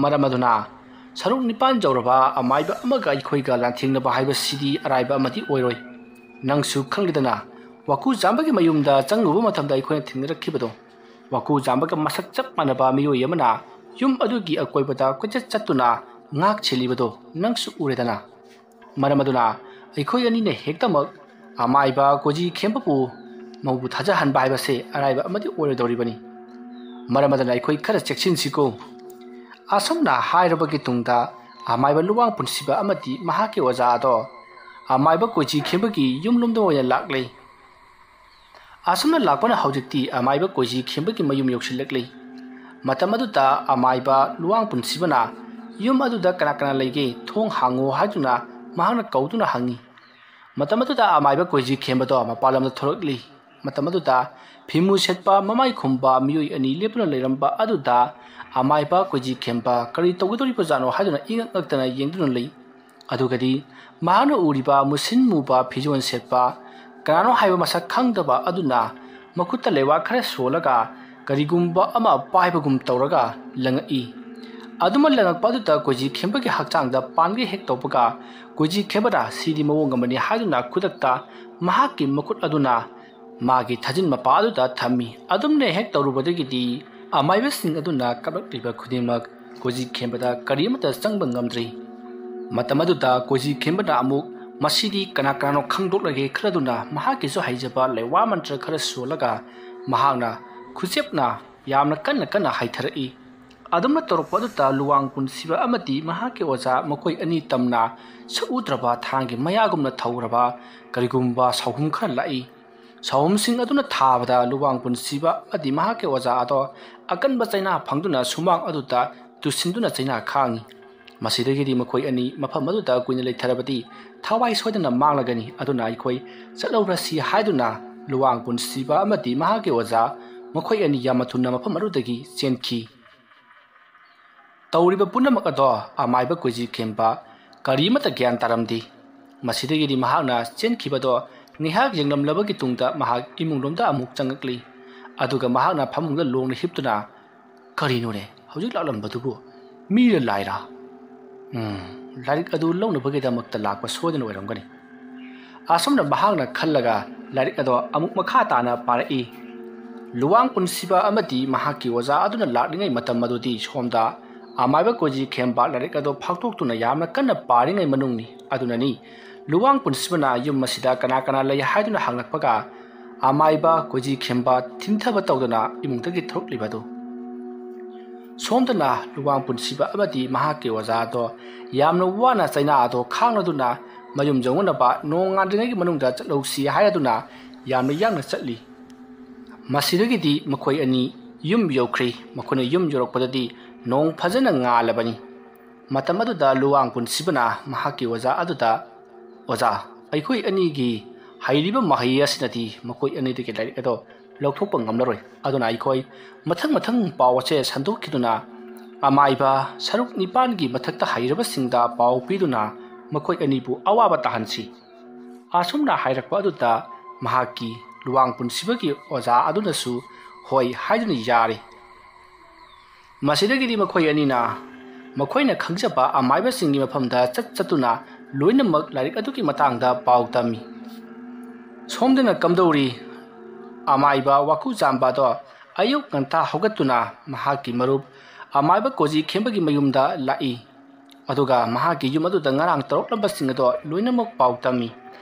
ꯃꯔꯝ ꯑꯗꯨꯅ ꯁꯔꯨꯛ ꯅꯤꯄꯥꯟ ꯌꯧꯔꯕ ꯑꯃꯥꯏꯕ ꯑꯃꯒ ꯑꯩꯈꯣꯏꯒ ꯂꯥꯟꯊꯦꯡꯅꯕ ꯍꯥꯏꯕꯁꯤꯗꯤ ꯑꯔꯥꯏꯕ ꯑꯃꯗꯤ ꯑꯣꯏꯔꯣꯏ꯫ ꯅꯪꯁꯨ ꯈꯪꯂꯤꯗꯅ, ꯋꯥꯀꯨ ꯆꯥꯝꯕꯒꯤ ꯃꯌꯨꯝꯗ ꯆꯪꯂꯨꯕ ꯃꯇꯝꯗ ꯑꯩꯈꯣꯏꯅ ꯊꯦꯡꯅꯔꯛꯈꯤꯕꯗꯣ꯫ ꯋꯥꯀꯨ ꯆꯥꯝꯕꯒ ꯃꯁꯛ ꯆꯞ ꯃꯥꯟꯅꯕ ꯃꯤꯑꯣꯏ ꯑꯃꯅ ꯌꯨꯝ ꯑꯗꯨꯒꯤ ꯑꯀꯣꯏꯕꯗ ꯀꯣꯏꯆꯠ ꯆꯠꯇꯨꯅ ꯉꯥꯛ ꯁꯦꯜꯂꯤꯕꯗꯣ ꯅꯪꯁꯨ ꯎꯔꯦꯗꯅ꯫ ꯃꯔꯝ ꯑꯗꯨꯅ ꯑꯩꯈꯣꯏ ꯑꯅꯤꯅ ꯍꯦꯛꯇꯃꯛ ꯑꯃꯥꯏꯕ ꯀꯣꯏꯖꯤ ꯈꯦꯝꯕꯕꯨ ꯃꯧꯕꯨ ꯊꯥꯖꯍꯟꯕ ꯍꯥꯏꯕꯁꯦ ꯑꯔꯥꯏꯕ ꯑꯃꯗꯤ ꯑꯣꯏꯔꯣꯏꯗꯧꯔꯤꯕꯅꯤ꯫ ꯃꯔꯝ ꯑꯗꯨꯅ ꯑꯩꯈꯣꯏ ꯈꯔ ꯆꯦꯛꯁꯤꯟꯁꯤꯀꯣ꯫ ꯑꯁꯨꯝꯅ ꯍꯥꯏꯔꯕꯒꯤ ꯇꯨꯡꯗ ꯑꯃꯥꯏꯕ ꯂꯨꯋꯥꯡ ꯄꯨꯟꯁꯤꯕ ꯑꯃꯗꯤ ꯃꯍꯥꯛꯀꯤ ꯑꯣꯖꯥ ꯑꯗꯣ ꯑꯃꯥꯏꯕ ꯀꯣꯏꯖꯤ ꯈꯦꯝꯕꯒꯤ ꯌꯨꯝꯂꯣꯝꯗ ꯑꯣꯏꯅ ꯂꯥꯛꯂꯦ꯫ ꯑꯁꯨꯝꯅ ꯂꯥꯛꯄꯅ ꯍꯧꯖꯤꯛꯇꯤ ꯑꯃꯥꯏꯕ ꯀꯣꯏꯖꯤ ꯈꯦꯝꯕꯒꯤ ꯃꯌꯨꯝ ꯌꯧꯁꯤꯜꯂꯛꯂꯤ꯫ ꯃꯇꯝ ꯑꯗꯨꯗ ꯑꯃꯥꯏꯕ ꯂꯨꯋꯥꯡ ꯄꯨꯟꯁꯤꯕꯅ ꯌꯨꯝ ꯑꯗꯨꯗ ꯀꯅꯥ ꯀꯅꯥ ꯂꯩꯒꯦ, ꯊꯣꯡ ꯍꯥꯡꯉꯣ ꯍꯥꯏꯗꯨꯅ ꯃꯍꯥꯛꯅ ꯀꯧꯗꯨꯅ ꯍꯪꯉꯤ꯫ ꯃꯇꯝ ꯑꯗꯨꯗ ꯑꯃꯥꯏꯕ ꯀꯣꯏꯖꯤ ꯈꯦꯝꯕꯗꯣ ꯃꯄꯥꯟ ꯂꯝꯗ ꯊꯣꯛꯂꯛꯂꯤ꯫ ꯃꯇꯝ ꯑꯗꯨꯗ ꯐꯤꯃꯨ ꯁꯦꯠꯄ ꯃꯃꯥꯏ ꯈꯨꯝꯕ ꯃꯤꯑꯣꯏ ꯑꯅꯤ ꯂꯦꯞꯇꯨꯅ ꯂꯩꯔꯝꯕ ꯑꯗꯨꯗ ꯑꯃꯥꯏꯕ ꯀꯣꯏꯖꯤ ꯈꯦꯝꯕ ꯀꯔꯤ ꯇꯧꯒꯗꯧꯔꯤꯕꯖꯥꯠꯅꯣ ꯍꯥꯏꯗꯨꯅ ꯏꯉꯛ ꯉꯛꯇꯅ ꯌꯦꯡꯗꯨꯅ ꯂꯩ꯫ ꯑꯗꯨꯒꯗꯤ ꯃꯍꯥꯛꯅ ꯎꯔꯤꯕ ꯃꯨꯁꯤꯟ ꯃꯨꯕ ꯐꯤꯖꯣꯜ ꯁꯦꯠꯄ ꯀꯅꯥꯅꯣ ꯍꯥꯏꯕ ꯃꯁꯛ ꯈꯪꯗꯕ ꯑꯗꯨꯅ ꯃꯈꯨꯠꯇ ꯂꯩꯋꯥ ꯈꯔ ꯁꯣꯜꯂꯒ ꯀꯔꯤꯒꯨꯝꯕ ꯑꯃ ꯄꯥꯏꯕꯒꯨꯝ ꯇꯧꯔꯒ ꯂꯪꯉꯛꯏ꯫ ꯑꯗꯨꯃ ꯂꯪꯉꯛꯄ ꯑꯗꯨꯗ ꯀꯣꯏꯖꯤ ꯈꯦꯝꯕꯒꯤ ꯍꯛꯆꯥꯡꯗ ꯄꯥꯟꯒꯦ ꯍꯦꯛ ꯇꯧꯕꯒ ꯀꯣꯏꯖꯤ ꯈꯦꯝꯕꯅ ꯁꯤꯗꯤ ꯃꯑꯣꯡ ꯑꯃꯅꯤ ꯍꯥꯏꯗꯨꯅ ꯈꯨꯗꯛꯇ ꯃꯍꯥꯛꯀꯤ ꯃꯈꯨꯠ ꯑꯗꯨꯅ ꯃꯥꯒꯤ ꯊꯥꯖꯤꯟ ꯃꯄꯥ ꯑꯗꯨꯗ ꯊꯝꯃꯤ꯫ ꯑꯗꯨꯝꯅ ꯍꯦꯛ ꯇꯧꯔꯨꯕꯗꯒꯤꯗꯤ ꯑꯃꯥꯏꯕꯁꯤꯡ ꯑꯗꯨꯅ ꯀꯞꯂꯛꯂꯤꯕ ꯈꯨꯗꯤꯡꯃꯛ ꯀꯣꯏꯖꯤ ꯈꯦꯝꯕꯗ ꯀꯔꯤ ꯑꯃꯠꯇ ꯆꯪꯕ ꯉꯝꯗ꯭ꯔꯤ꯫ ꯃꯇꯝ ꯑꯗꯨꯗ ꯀꯣꯏꯖꯤ ꯈꯦꯝꯕꯅ ꯑꯃꯨꯛ ꯃꯁꯤꯗꯤ ꯀꯅꯥ ꯀꯅꯥꯅꯣ ꯈꯪꯗꯣꯛꯂꯒꯦ ꯈꯜꯂꯗꯨꯅ ꯃꯍꯥꯛꯀꯤꯁꯨ ꯍꯩꯖꯕ ꯂꯩꯋꯥ ꯃꯟꯇ꯭ꯔ ꯈꯔ ꯁꯣꯜꯂꯒ ꯃꯍꯥꯛꯅ ꯈꯨꯆꯦꯞꯅ ꯌꯥꯝꯅ ꯀꯟꯅ ꯀꯟꯅ ꯍꯥꯏꯊꯔꯛꯏ꯫ ꯑꯗꯨꯝꯅ ꯇꯧꯔꯛꯄ ꯑꯗꯨꯗ ꯂꯨꯋꯥꯡ ꯄꯨꯟꯁꯤꯕ ꯑꯃꯗꯤ ꯃꯍꯥꯛꯀꯤ ꯑꯣꯖꯥ ꯃꯈꯣꯏ ꯑꯅꯤ ꯇꯝꯅ ꯁꯛꯎꯗ꯭ꯔꯕ ꯊꯥꯡꯒꯤ ꯃꯌꯥꯒꯨꯝꯅ ꯊꯧꯔꯕ ꯀꯔꯤꯒꯨꯝꯕ ꯁꯥꯎꯍꯨꯝ ꯈꯔ ꯂꯥꯛꯏ꯫ ꯁꯥꯎꯍꯨꯝꯁꯤꯡ ꯑꯗꯨꯅ ꯊꯥꯕꯗ ꯂꯨꯋꯥꯡ ꯄꯨꯟꯁꯤꯕ ꯑꯃꯗꯤ ꯃꯍꯥꯛꯀꯤ ꯑꯣꯖꯥ ꯑꯗꯣ ꯑꯀꯟꯕ ꯆꯩꯅꯥ ꯐꯪꯗꯨꯅ ꯁꯨꯃꯥꯡ ꯑꯗꯨꯗ ꯇꯨꯁꯤꯟꯗꯨꯅ ꯆꯩꯅꯥ ꯈꯥꯡꯉꯤ꯫ ꯃꯁꯤꯗꯒꯤꯗꯤ ꯃꯈꯣꯏ ꯑꯅꯤ ꯃꯐꯝ ꯑꯗꯨꯗ ꯀꯨꯏꯅ ꯂꯩꯊꯔꯕꯗꯤ ꯊꯋꯥꯏ ꯁꯣꯏꯗꯅ ꯃꯥꯡꯂꯒꯅꯤ꯫ ꯑꯗꯨꯅ ꯑꯩꯈꯣꯏ ꯆꯠꯍꯧꯔꯁꯤ ꯍꯥꯏꯗꯨꯅ ꯂꯨꯋꯥꯡ ꯄꯨꯟꯁꯤꯕ ꯑꯃꯗꯤ ꯃꯍꯥꯛꯀꯤ ꯑꯣꯖꯥ ꯃꯈꯣꯏ ꯑꯅꯤ ꯌꯥꯝꯅ ꯊꯨꯅ ꯃꯐꯝ ꯑꯗꯨꯗꯒꯤ ꯆꯦꯟꯈꯤ꯫ ꯇꯧꯔꯤꯕ ꯄꯨꯝꯅꯃꯛ ꯑꯗꯣ ꯑꯃꯥꯏꯕ ꯀꯣꯏꯖꯤ ꯈꯦꯝꯕ ꯀꯔꯤꯃꯠꯇ ꯒ꯭ꯌꯥꯟ ꯇꯥꯔꯝꯗꯦ꯫ ꯃꯁꯤꯗꯒꯤꯗꯤ ꯃꯍꯥꯛꯅ ꯆꯦꯟꯈꯤꯕꯗꯣ ꯉꯥꯏꯍꯥꯛ ꯌꯦꯡꯂꯝꯂꯕꯒꯤ ꯇꯨꯡꯗ ꯃꯍꯥꯛ ꯏꯃꯨꯡꯂꯣꯝꯗ ꯑꯃꯨꯛ ꯆꯪꯉꯛꯂꯤ꯫ ꯑꯗꯨꯒ ꯃꯍꯥꯛꯅ ꯐꯃꯨꯡꯗ ꯂꯣꯡꯅ ꯍꯤꯞꯇꯨꯅ, "ꯀꯔꯤꯅꯣꯅꯦ, ꯍꯧꯖꯤꯛ ꯂꯥꯛꯂꯝꯕꯗꯨꯕꯨ ꯃꯤꯔ ꯂꯥꯏꯔ? ꯎꯝ, ꯂꯥꯏꯔꯤꯛ ꯑꯗꯨ ꯂꯧꯅꯕꯒꯤꯗꯃꯛꯇ ꯂꯥꯛꯄ ꯁꯣꯏꯗꯅ ꯑꯣꯏꯔꯝꯒꯅꯤ"꯫ ꯑꯁꯨꯝꯅ ꯃꯍꯥꯛꯅ ꯈꯜꯂꯒ ꯂꯥꯏꯔꯤꯛ ꯑꯗꯣ ꯑꯃꯨꯛ ꯃꯈꯥ ꯇꯥꯅ ꯄꯥꯔꯛꯏ꯫ ꯂꯨꯋꯥꯡ ꯄꯨꯟꯁꯤꯕ ꯑꯃꯗꯤ ꯃꯍꯥꯛꯀꯤ ꯑꯣꯖꯥ ꯑꯗꯨꯅ ꯂꯥꯛꯂꯤꯉꯩ ꯃꯇꯝ ꯑꯗꯨꯗꯤ ꯁꯣꯝꯗ ꯑꯃꯥꯏꯕ ꯀꯣꯏꯖꯤ ꯈꯦꯝꯕ ꯂꯥꯏꯔꯤꯛ ꯑꯗꯣ ꯐꯥꯛꯇꯣꯛꯇꯨꯅ ꯌꯥꯝꯅ ꯀꯟꯅ ꯄꯥꯔꯤꯉꯩ ꯃꯅꯨꯡꯅꯤ꯫ ꯑꯗꯨꯅꯅꯤ ꯂꯨꯋꯥꯡ ꯄꯨꯟꯁꯤꯕꯅ ꯌꯨꯝ ꯑꯁꯤꯗ ꯀꯅꯥ ꯀꯅꯥ ꯂꯩ ꯍꯥꯏꯗꯨꯅ ꯍꯪꯂꯛꯄꯒ ꯑꯃꯥꯏꯕ, ꯀꯣꯏꯖꯤ ꯈꯦꯝꯕ ꯊꯤꯡꯊꯕ ꯇꯧꯗꯨꯅ ꯏꯃꯨꯡꯗꯒꯤ ꯊꯣꯛꯂꯛꯂꯤꯕ ꯑꯗꯨ꯫ ꯁꯣꯝꯗꯅ ꯂꯨꯋꯥꯡ ꯄꯨꯟꯁꯤꯕ ꯑꯃꯗꯤ ꯃꯍꯥꯛꯀꯤ ꯑꯣꯖꯥꯗꯣ ꯌꯥꯝꯅ ꯋꯥꯅ ꯆꯩꯅꯥ ꯑꯗꯣ ꯈꯥꯡꯂꯗꯨꯅ ꯃꯌꯨꯝ ꯌꯧꯅꯅꯕ ꯅꯣꯡ ꯉꯥꯟꯗ꯭ꯔꯤꯉꯩꯒꯤ ꯃꯅꯨꯡꯗ ꯆꯠꯍꯧꯁꯤ ꯍꯥꯏꯔꯗꯨꯅ ꯌꯥꯝꯅ ꯌꯥꯡꯅ ꯆꯠꯂꯤ꯫ ꯃꯁꯤꯗꯒꯤꯗꯤ ꯃꯈꯣꯏ ꯑꯅꯤ ꯌꯨꯝ ꯌꯧꯈ꯭ꯔꯤ꯫ ꯃꯈꯣꯏꯅ ꯌꯨꯝ ꯌꯧꯔꯛꯄꯗꯗꯤ ꯅꯣꯡ ꯐꯖꯅ ꯉꯥꯜꯂꯕꯅꯤ꯫ ꯃꯇꯝ ꯑꯗꯨꯗ ꯂꯨꯋꯥꯡ ꯄꯨꯟꯁꯤꯕꯅ ꯃꯍꯥꯛꯀꯤ ꯑꯣꯖꯥ ꯑꯗꯨꯗ, "ꯑꯣꯖꯥ, ꯑꯩꯈꯣꯏ ꯑꯅꯤꯒꯤ ꯍꯩꯔꯤꯕ ꯃꯍꯩ ꯑꯁꯤꯅꯗꯤ ꯃꯈꯣꯏ ꯑꯅꯤꯗꯒꯤ ꯂꯥꯏꯔꯤꯛ ꯑꯗꯣ ꯂꯧꯊꯣꯛꯄ ꯉꯝꯂꯔꯣꯏ꯫ ꯑꯗꯨꯅ ꯑꯩꯈꯣꯏ ꯃꯊꯪ ꯃꯊꯪ ꯄꯥꯎ ꯑꯁꯦ ꯁꯟꯗꯣꯛꯈꯤꯗꯨꯅ ꯑꯃꯥꯏꯕ ꯁꯔꯨꯛ ꯅꯤꯄꯥꯟꯒꯤ ꯃꯊꯛꯇ ꯍꯩꯔꯕꯁꯤꯡꯗ ꯄꯥꯎ ꯄꯤꯗꯨꯅ ꯃꯈꯣꯏ ꯑꯅꯤꯕꯨ ꯑꯋꯥꯕ ꯇꯥꯍꯟꯁꯤ꯫" ꯑꯁꯨꯝꯅ ꯍꯥꯏꯔꯛꯄ ꯑꯗꯨꯗ ꯃꯍꯥꯛꯀꯤ ꯂꯨꯋꯥꯡ ꯄꯨꯟꯁꯤꯕꯒꯤ ꯑꯣꯖꯥ ꯑꯗꯨꯅꯁꯨ ꯍꯣꯏ ꯍꯥꯏꯗꯨꯅ ꯌꯥꯔꯦ꯫ ꯃꯁꯤꯗꯒꯤꯗꯤ ꯃꯈꯣꯏ ꯑꯅꯤꯅ ꯃꯈꯣꯏꯅ ꯈꯪꯖꯕ ꯑꯃꯥꯏꯕꯁꯤꯡꯒꯤ ꯃꯐꯝꯗ ꯆꯠ ꯆꯠꯇꯨꯅ ꯂꯣꯏꯅꯃꯛ ꯂꯥꯏꯔꯤꯛ ꯑꯗꯨꯒꯤ ꯃꯇꯥꯡꯗ ꯄꯥꯎ ꯇꯝꯃꯤ꯫ ꯁꯣꯝꯗꯅ ꯀꯝꯗꯧꯔꯤ? ꯑꯃꯥꯏꯕ ꯋꯥꯀꯨ ꯆꯥꯝꯕꯗꯣ ꯑꯌꯨꯛ ꯉꯟꯇꯥ ꯍꯧꯒꯠꯇꯨꯅ ꯃꯍꯥꯛꯀꯤ ꯃꯔꯨꯞ ꯑꯃꯥꯏꯕ ꯀꯣꯖꯤ ꯈꯦꯝꯕꯒꯤ ꯃꯌꯨꯝꯗ ꯂꯥꯛꯏ꯫ ꯑꯗꯨꯒ ꯃꯍꯥꯛꯀꯤ ꯌꯨꯝ ꯑꯗꯨꯗ ꯉꯔꯥꯡ ꯇꯧꯔꯛꯂꯝꯕꯁꯤꯡ ꯑꯗꯣ ꯂꯣꯏꯅꯃꯛ ꯄꯥꯎ ꯇꯝꯃꯤ꯫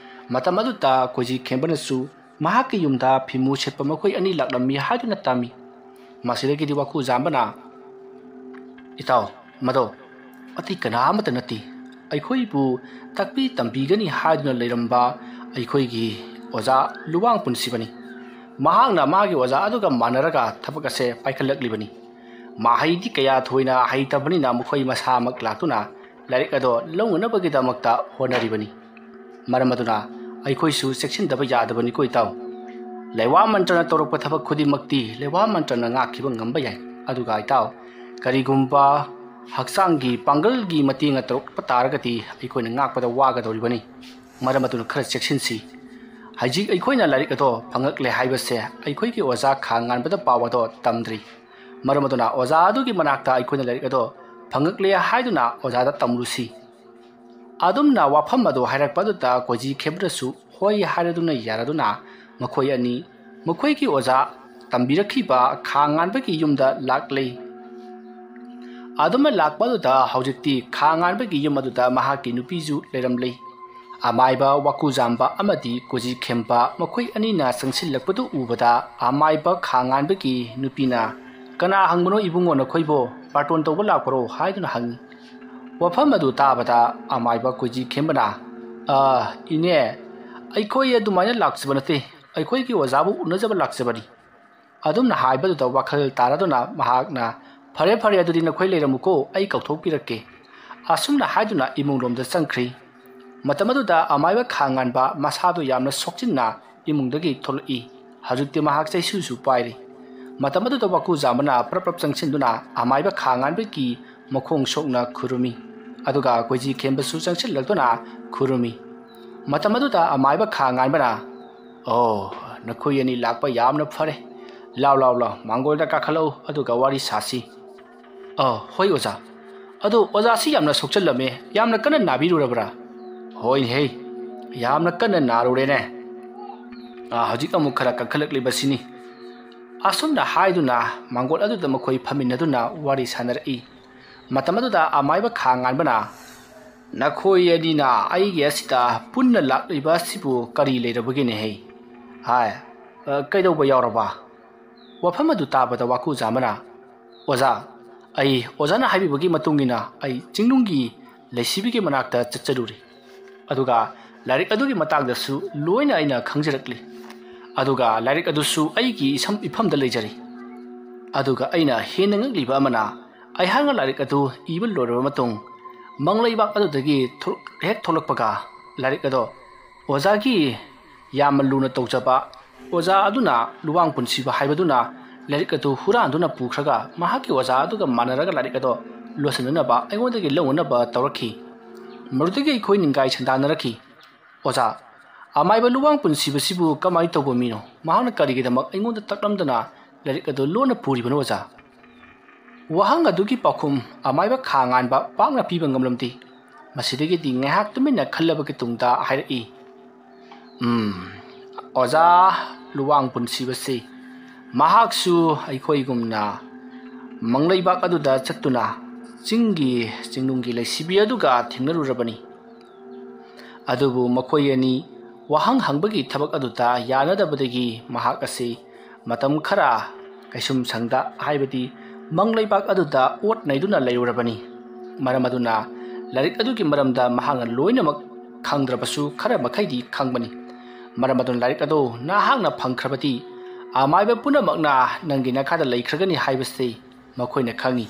ꯃꯇꯝ ꯑꯗꯨꯗ ꯀꯣꯖꯤ ꯈꯦꯝꯕꯅꯁꯨ ꯃꯍꯥꯛꯀꯤ ꯌꯨꯝꯗ ꯐꯤꯃꯨ ꯁꯦꯠꯄ ꯃꯈꯣꯏ ꯑꯅꯤ ꯂꯥꯛꯂꯝꯃꯤ ꯍꯥꯏꯗꯨꯅ ꯇꯝꯃꯤ꯫ ꯃꯁꯤꯗꯒꯤꯗꯤ ꯋꯥꯀꯨ ꯖꯥꯝꯕꯅ, "ꯏꯇꯥꯎ, ꯃꯗꯣ ꯑꯇꯩ ꯀꯅꯥ ꯑꯃꯠꯇ ꯅꯠꯇꯦ, ꯑꯩꯈꯣꯏꯕꯨ ꯇꯥꯛꯄꯤ ꯇꯝꯕꯤꯒꯅꯤ ꯍꯥꯏꯗꯨꯅ ꯂꯩꯔꯝꯕ ꯑꯩꯈꯣꯏꯒꯤ ꯑꯣꯖꯥ ꯂꯨꯋꯥꯡ ꯄꯨꯟꯁꯤꯕꯅꯤ꯫ ꯃꯍꯥꯛꯅ ꯃꯥꯒꯤ ꯑꯣꯖꯥ ꯑꯗꯨꯒ ꯃꯥꯟꯅꯔꯒ ꯊꯕꯛ ꯑꯁꯦ ꯄꯥꯏꯈꯠꯂꯛꯂꯤꯕꯅꯤ꯫ ꯃꯍꯩꯗꯤ ꯀꯌꯥ ꯊꯣꯏꯅ ꯍꯩꯇꯕꯅꯤꯅ ꯃꯈꯣꯏ ꯃꯁꯥꯃꯛ ꯂꯥꯛꯇꯨꯅ ꯂꯥꯏꯔꯤꯛ ꯑꯗꯣ ꯂꯧꯅꯅꯕꯒꯤꯗꯃꯛꯇ ꯍꯣꯠꯅꯔꯤꯕꯅꯤ꯫ ꯃꯔꯝ ꯑꯗꯨꯅ ꯑꯩꯈꯣꯏꯁꯨ ꯆꯦꯛꯁꯤꯟꯗꯕ ꯌꯥꯗꯕꯅꯤꯀꯣ ꯏꯇꯥꯎ꯫ ꯂꯩꯋꯥ ꯃꯟꯇ꯭ꯔꯅ ꯇꯧꯔꯛꯄ ꯊꯕꯛ ꯈꯨꯗꯤꯡꯃꯛꯇꯤ ꯂꯩꯋꯥ ꯃꯟꯇ꯭ꯔꯅ ꯉꯥꯛꯈꯤꯕ ꯉꯝꯕ ꯌꯥꯏ꯫ ꯑꯗꯨꯒ ꯏꯇꯥꯎ, ꯀꯔꯤꯒꯨꯝꯕ ꯍꯛꯆꯥꯡꯒꯤ ꯄꯥꯡꯒꯜꯒꯤ ꯃꯇꯦꯡꯅ ꯇꯧꯔꯛꯄ ꯇꯥꯔꯒꯗꯤ ꯑꯩꯈꯣꯏꯅ ꯉꯥꯛꯄꯗ ꯋꯥꯒꯗꯧꯔꯤꯕꯅꯤ꯫ ꯃꯔꯝ ꯑꯗꯨꯅ ꯈꯔ ꯆꯦꯛꯁꯤꯟꯁꯤ꯫ ꯍꯧꯖꯤꯛ ꯑꯩꯈꯣꯏꯅ ꯂꯥꯏꯔꯤꯛ ꯑꯗꯣ ꯐꯪꯉꯛꯂꯦ ꯍꯥꯏꯕꯁꯦ ꯑꯩꯈꯣꯏꯒꯤ ꯑꯣꯖꯥ ꯈꯥ ꯉꯥꯟꯕꯗ ꯄꯥꯎ ꯑꯗꯣ ꯇꯝꯗ꯭ꯔꯤ꯫ ꯃꯔꯝ ꯑꯗꯨꯅ ꯑꯣꯖꯥ ꯑꯗꯨꯒꯤ ꯃꯅꯥꯛꯇ ꯑꯩꯈꯣꯏꯅ ꯂꯥꯏꯔꯤꯛ ꯑꯗꯣ ꯐꯪꯉꯛꯂꯦ ꯍꯥꯏꯗꯨꯅ ꯑꯣꯖꯥꯗ ꯇꯝꯂꯨꯁꯤ꯫" ꯑꯗꯨꯝꯅ ꯋꯥꯐꯝ ꯑꯗꯨ ꯍꯥꯏꯔꯛꯄ ꯑꯗꯨꯗ ꯀꯣꯏꯖꯤ ꯈꯦꯝꯕꯅꯁꯨ ꯍꯣꯏ ꯍꯥꯏꯔꯗꯨꯅ ꯌꯥꯔꯗꯨꯅ ꯃꯈꯣꯏ ꯑꯅꯤ ꯃꯈꯣꯏꯒꯤ ꯑꯣꯖꯥ ꯇꯝꯕꯤꯔꯛꯈꯤꯕ ꯈꯥ ꯉꯥꯟꯕꯒꯤ ꯌꯨꯝꯗ ꯂꯥꯛꯂꯦ꯫ ꯑꯗꯨꯃ ꯂꯥꯛꯄ ꯑꯗꯨꯗ ꯍꯧꯖꯤꯛꯇꯤ ꯈꯥ ꯉꯥꯟꯕꯒꯤ ꯌꯨꯝ ꯑꯗꯨꯗ ꯃꯍꯥꯛꯀꯤ ꯅꯨꯄꯤꯁꯨ ꯂꯩꯔꯝꯂꯤ꯫ ꯑꯃꯥꯏꯕ ꯋꯥꯀꯨꯖꯥꯝꯕ ꯑꯃꯗꯤ ꯀꯣꯏꯖꯤ ꯈꯦꯝꯕ ꯃꯈꯣꯏ ꯑꯅꯤꯅ ꯆꯪꯁꯤꯜꯂꯛꯄꯗꯨ ꯎꯕꯗ ꯑꯃꯥꯏꯕ ꯈꯥ ꯉꯥꯟꯕꯒꯤ ꯅꯨꯄꯤꯅ, "ꯀꯅꯥ ꯍꯪꯕꯅꯣ ꯏꯕꯨꯡꯉꯣ ꯅꯈꯣꯏꯕꯣ? ꯕꯥꯔꯇꯣꯟ ꯇꯧꯕ ꯂꯥꯛꯄꯔꯣ?" ꯍꯥꯏꯗꯨꯅ ꯍꯪꯉꯤ꯫ ꯋꯥꯐꯝ ꯑꯗꯨ ꯇꯥꯕꯗ ꯑꯃꯥꯏꯕ ꯀꯣꯏꯖꯤ ꯈꯦꯝꯕꯅ, "ꯑ, ꯏꯅꯦ, ꯑꯩꯈꯣꯏ ꯑꯗꯨꯃꯥꯏꯅ ꯂꯥꯛꯆꯕ ꯅꯠꯇꯦ, ꯑꯩꯈꯣꯏꯒꯤ ꯑꯣꯖꯥꯕꯨ ꯎꯅꯖꯕ ꯂꯥꯛꯆꯕꯅꯤ"꯫ ꯑꯗꯨꯝꯅ ꯍꯥꯏꯕꯗꯨꯗ ꯋꯥꯈꯜ ꯇꯥꯔꯗꯨꯅ ꯃꯍꯥꯛꯅ, "ꯐꯔꯦ, ꯐꯔꯦ, ꯑꯗꯨꯗꯤ ꯅꯈꯣꯏ ꯂꯩꯔꯝꯃꯨꯀꯣ, ꯑꯩ ꯀꯧꯊꯣꯛꯄꯤꯔꯛꯀꯦ"꯫ ꯑꯁꯨꯝꯅ ꯍꯥꯏꯗꯨꯅ ꯏꯃꯨꯡꯂꯣꯝꯗ ꯆꯪꯈ꯭ꯔꯤ꯫ ꯃꯇꯝ ꯑꯗꯨꯗ ꯑꯃꯥꯏꯕ ꯈꯥ ꯉꯥꯟꯕ ꯃꯁꯥꯗꯨ ꯌꯥꯝꯅ ꯁꯣꯛꯆꯤꯟꯅ ꯏꯃꯨꯡꯗꯒꯤ ꯊꯣꯛꯂꯛꯏ꯫ ꯍꯧꯖꯤꯛꯇꯤ ꯃꯍꯥꯛ ꯆꯩꯁꯨꯁꯨ ꯄꯥꯏꯔꯤ꯫ ꯃꯇꯝ ꯑꯗꯨꯗ ꯋꯥꯀꯨꯖꯥꯝꯕꯅ ꯄ꯭ꯔꯞ ꯄ꯭ꯔꯞ ꯆꯪꯁꯤꯟꯗꯨꯅ ꯑꯃꯥꯏꯕ ꯈꯥ ꯉꯥꯟꯕꯒꯤ ꯃꯈꯣꯡ ꯁꯣꯛꯅ ꯈꯨꯔꯨꯝꯃꯤ꯫ ꯑꯗꯨꯒ ꯀꯣꯏꯖꯤ ꯈꯦꯝꯕꯁꯨ ꯆꯪꯁꯤꯜꯂꯛꯇꯨꯅ ꯈꯨꯔꯨꯝꯃꯤ꯫ ꯃꯇꯝ ꯑꯗꯨꯗ ꯑꯃꯥꯏꯕ ꯈꯥ ꯉꯥꯟꯕꯅ, "ꯑꯣ, ꯅꯈꯣꯏ ꯑꯅꯤ ꯂꯥꯛꯄ ꯌꯥꯝꯅ ꯐꯔꯦ꯫ ꯂꯥꯎ, ꯂꯥꯎ, ꯂꯥꯎ, ꯃꯥꯡꯒꯣꯜꯗ ꯀꯥꯈꯠꯂꯛꯎ, ꯑꯗꯨꯒ ꯋꯥꯔꯤ ꯁꯥꯁꯤ"꯫ "ꯑ, ꯍꯣꯏ ꯑꯣꯖꯥ꯫ ꯑꯗꯣ ꯑꯣꯖꯥꯁꯤ ꯌꯥꯝꯅ ꯁꯣꯛꯆꯜꯂꯝꯃꯦ, ꯌꯥꯝꯅ ꯀꯟꯅ ꯅꯥꯕꯤꯔꯨꯔꯕ꯭ꯔꯥ?" "ꯍꯣꯏꯅꯦ, ꯌꯥꯝꯅ ꯀꯟꯅ ꯅꯥꯔꯨꯔꯦꯅꯦ꯫ ꯑ, ꯍꯧꯖꯤꯛ ꯑꯃꯨꯛ ꯈꯔ ꯀꯟꯈꯠꯂꯛꯂꯤꯕꯁꯤꯅꯤ"꯫ ꯑꯁꯨꯝꯅ ꯍꯥꯏꯗꯨꯅ ꯃꯥꯡꯒꯣꯜ ꯑꯗꯨꯗ ꯃꯈꯣꯏ ꯐꯝꯃꯤꯟꯅꯗꯨꯅ ꯋꯥꯔꯤ ꯁꯥꯟꯅꯔꯛꯏ꯫ ꯃꯇꯝ ꯑꯗꯨꯗ ꯑꯃꯥꯏꯕ ꯈꯥ ꯉꯥꯟꯕꯅ, "ꯅꯈꯣꯏ ꯑꯅꯤꯅ ꯑꯩꯒꯤ ꯑꯁꯤꯗ ꯄꯨꯟꯅ ꯂꯥꯛꯂꯤꯕ ꯑꯁꯤꯕꯨ ꯀꯔꯤ ꯂꯩꯔꯕꯒꯦꯅꯦꯍꯦ? ꯍꯥꯏ, ꯑ, ꯀꯩꯗꯧꯕ ꯌꯥꯎꯔꯕ?" ꯋꯥꯐꯝ ꯑꯗꯨ ꯇꯥꯕꯗ ꯋꯥꯀꯨꯖꯥꯝꯕꯅ, "ꯑꯣꯖꯥ, ꯑꯩ ꯑꯣꯖꯥꯅ ꯍꯥꯏꯕꯤꯕꯒꯤ ꯃꯇꯨꯡ ꯏꯟꯅ ꯑꯩ ꯆꯤꯡꯅꯨꯡꯒꯤ ꯂꯩꯁꯤꯕꯤꯒꯤ ꯃꯅꯥꯛꯇ ꯆꯠꯆꯔꯨꯔꯦ꯫ ꯑꯗꯨꯒ ꯂꯥꯏꯔꯤꯛ ꯑꯗꯨꯒꯤ ꯃꯇꯥꯡꯗꯁꯨ ꯂꯣꯏꯅ ꯑꯩꯅ ꯈꯪꯖꯔꯛꯂꯤ꯫ ꯑꯗꯨꯒ ꯂꯥꯏꯔꯤꯛ ꯑꯗꯨꯁꯨ ꯑꯩꯒꯤ ꯏꯁꯝ-, ꯏꯐꯝꯗ ꯂꯩꯖꯔꯤ꯫ ꯑꯗꯨꯒ ꯑꯩꯅ ꯍꯦꯟꯅ ꯉꯛꯂꯤꯕ ꯑꯃꯅ, ꯑꯩꯍꯥꯛꯅ ꯂꯥꯏꯔꯤꯛ ꯑꯗꯨ ꯏꯕ ꯂꯣꯏꯔꯕ ꯃꯇꯨꯡ, ꯃꯪꯂꯩꯕꯥꯛ ꯑꯗꯨꯗꯒꯤ ꯊꯣꯛ-, ꯍꯦꯛ ꯊꯣꯛꯂꯛꯄꯒ ꯂꯥꯏꯔꯤꯛ ꯑꯗꯣ ꯑꯣꯖꯥꯒꯤ ꯌꯥꯝꯅ ꯂꯨꯅ ꯇꯧꯖꯕ ꯑꯣꯖꯥ ꯑꯗꯨꯅ, ꯂꯨꯋꯥꯡ ꯄꯨꯟꯁꯤꯕ ꯍꯥꯏꯕꯗꯨꯅ ꯂꯥꯏꯔꯤꯛ ꯑꯗꯨ ꯍꯨꯔꯥꯟꯗꯨꯅ ꯄꯨꯈ꯭ꯔꯒ ꯃꯍꯥꯛꯀꯤ ꯑꯣꯖꯥ ꯑꯗꯨꯒ ꯃꯥꯟꯅꯔꯒ ꯂꯥꯏꯔꯤꯛ ꯑꯗꯣ ꯂꯣꯠꯁꯤꯟꯅꯅꯕ ꯑꯩꯉꯣꯟꯗꯒꯤ ꯂꯧꯅꯅꯕ ꯇꯧꯔꯛꯈꯤ꯫ ꯃꯗꯨꯗꯒꯤ ꯑꯩꯈꯣꯏ ꯅꯤꯡꯒꯥꯏ ꯁꯟꯗꯥꯟꯅꯔꯛꯈꯤ꯫ ꯑꯣꯖꯥ, ꯑꯃꯥꯏꯕ ꯂꯨꯋꯥꯡ ꯄꯨꯟꯁꯤꯕꯁꯤꯕꯨ ꯀꯃꯥꯏꯅ ꯇꯧꯕ ꯃꯤꯅꯣ? ꯃꯍꯥꯛꯅ ꯀꯔꯤꯒꯤꯗꯃꯛ ꯑꯩꯉꯣꯟꯗ ꯇꯛꯂꯝꯗꯅ ꯂꯥꯏꯔꯤꯛ ꯑꯗꯨ ꯂꯣꯟꯅ ꯄꯨꯔꯤꯕꯅꯣ, ꯑꯣꯖꯥ?" ꯋꯥꯍꯪ ꯑꯗꯨꯒꯤ ꯄꯥꯎꯈꯨꯝ ꯑꯃꯥꯏꯕ ꯈꯥ ꯉꯥꯟꯕ ꯄꯥꯛꯅ ꯄꯤꯕ ꯉꯝꯂꯝꯗꯦ꯫ ꯃꯁꯤꯗꯒꯤꯗꯤ ꯉꯥꯏꯍꯥꯛ ꯇꯨꯃꯤꯟꯅ ꯈꯜꯂꯕꯒꯤ ꯇꯨꯡꯗ ꯍꯥꯏꯔꯛꯏ, "ꯎꯝ, ꯑꯣꯖꯥ ꯂꯨꯋꯥꯡ ꯄꯨꯟꯁꯤꯕꯁꯤ ꯃꯍꯥꯛꯁꯨ ꯑꯩꯈꯣꯏꯒꯨꯝꯅ ꯃꯪꯂꯩꯕꯥꯛ ꯑꯗꯨꯗ ꯆꯠꯇꯨꯅ ꯆꯤꯡꯒꯤ ꯆꯤꯡꯅꯨꯡꯒꯤ ꯂꯩꯁꯤꯕꯤ ꯑꯗꯨꯒ ꯊꯦꯡꯅꯔꯨꯔꯕꯅꯤ꯫ ꯑꯗꯨꯕꯨ ꯃꯈꯣꯏ ꯑꯅꯤ ꯋꯥꯍꯪ ꯍꯪꯕꯒꯤ ꯊꯕꯛ ꯑꯗꯨꯗ ꯌꯥꯅꯗꯕꯗꯒꯤ ꯃꯍꯥꯛ ꯑꯁꯤ ꯃꯇꯝ ꯈꯔ ꯀꯩꯁꯨꯝꯁꯪꯗ, ꯍꯥꯏꯕꯗꯤ ꯃꯪ ꯂꯩꯕꯥꯛ ꯑꯗꯨꯗ ꯑꯣꯠ ꯅꯩꯗꯨꯅ ꯂꯩꯔꯨꯔꯕꯅꯤ꯫ ꯃꯔꯝ ꯑꯗꯨꯅ ꯂꯥꯏꯔꯤꯛ ꯑꯗꯨꯒꯤ ꯃꯔꯝꯗ ꯃꯍꯥꯛꯅ ꯂꯣꯏꯅꯃꯛ ꯈꯪꯗ꯭ꯔꯕꯁꯨ ꯈꯔ ꯃꯈꯩꯗꯤ ꯈꯪꯕꯅꯤ꯫ ꯃꯔꯝ ꯑꯗꯨꯅ ꯂꯥꯏꯔꯤꯛ ꯑꯗꯨ ꯅꯍꯥꯛꯅ ꯐꯪꯈ꯭ꯔꯕꯗꯤ ꯑꯃꯥꯏꯕ ꯄꯨꯝꯅꯃꯛꯅ ꯅꯪꯒꯤ ꯅꯥꯈꯥꯗ ꯂꯩꯈ꯭ꯔꯒꯅꯤ ꯍꯥꯏꯕꯁꯤ ꯃꯈꯣꯏꯅ ꯈꯪꯏ꯫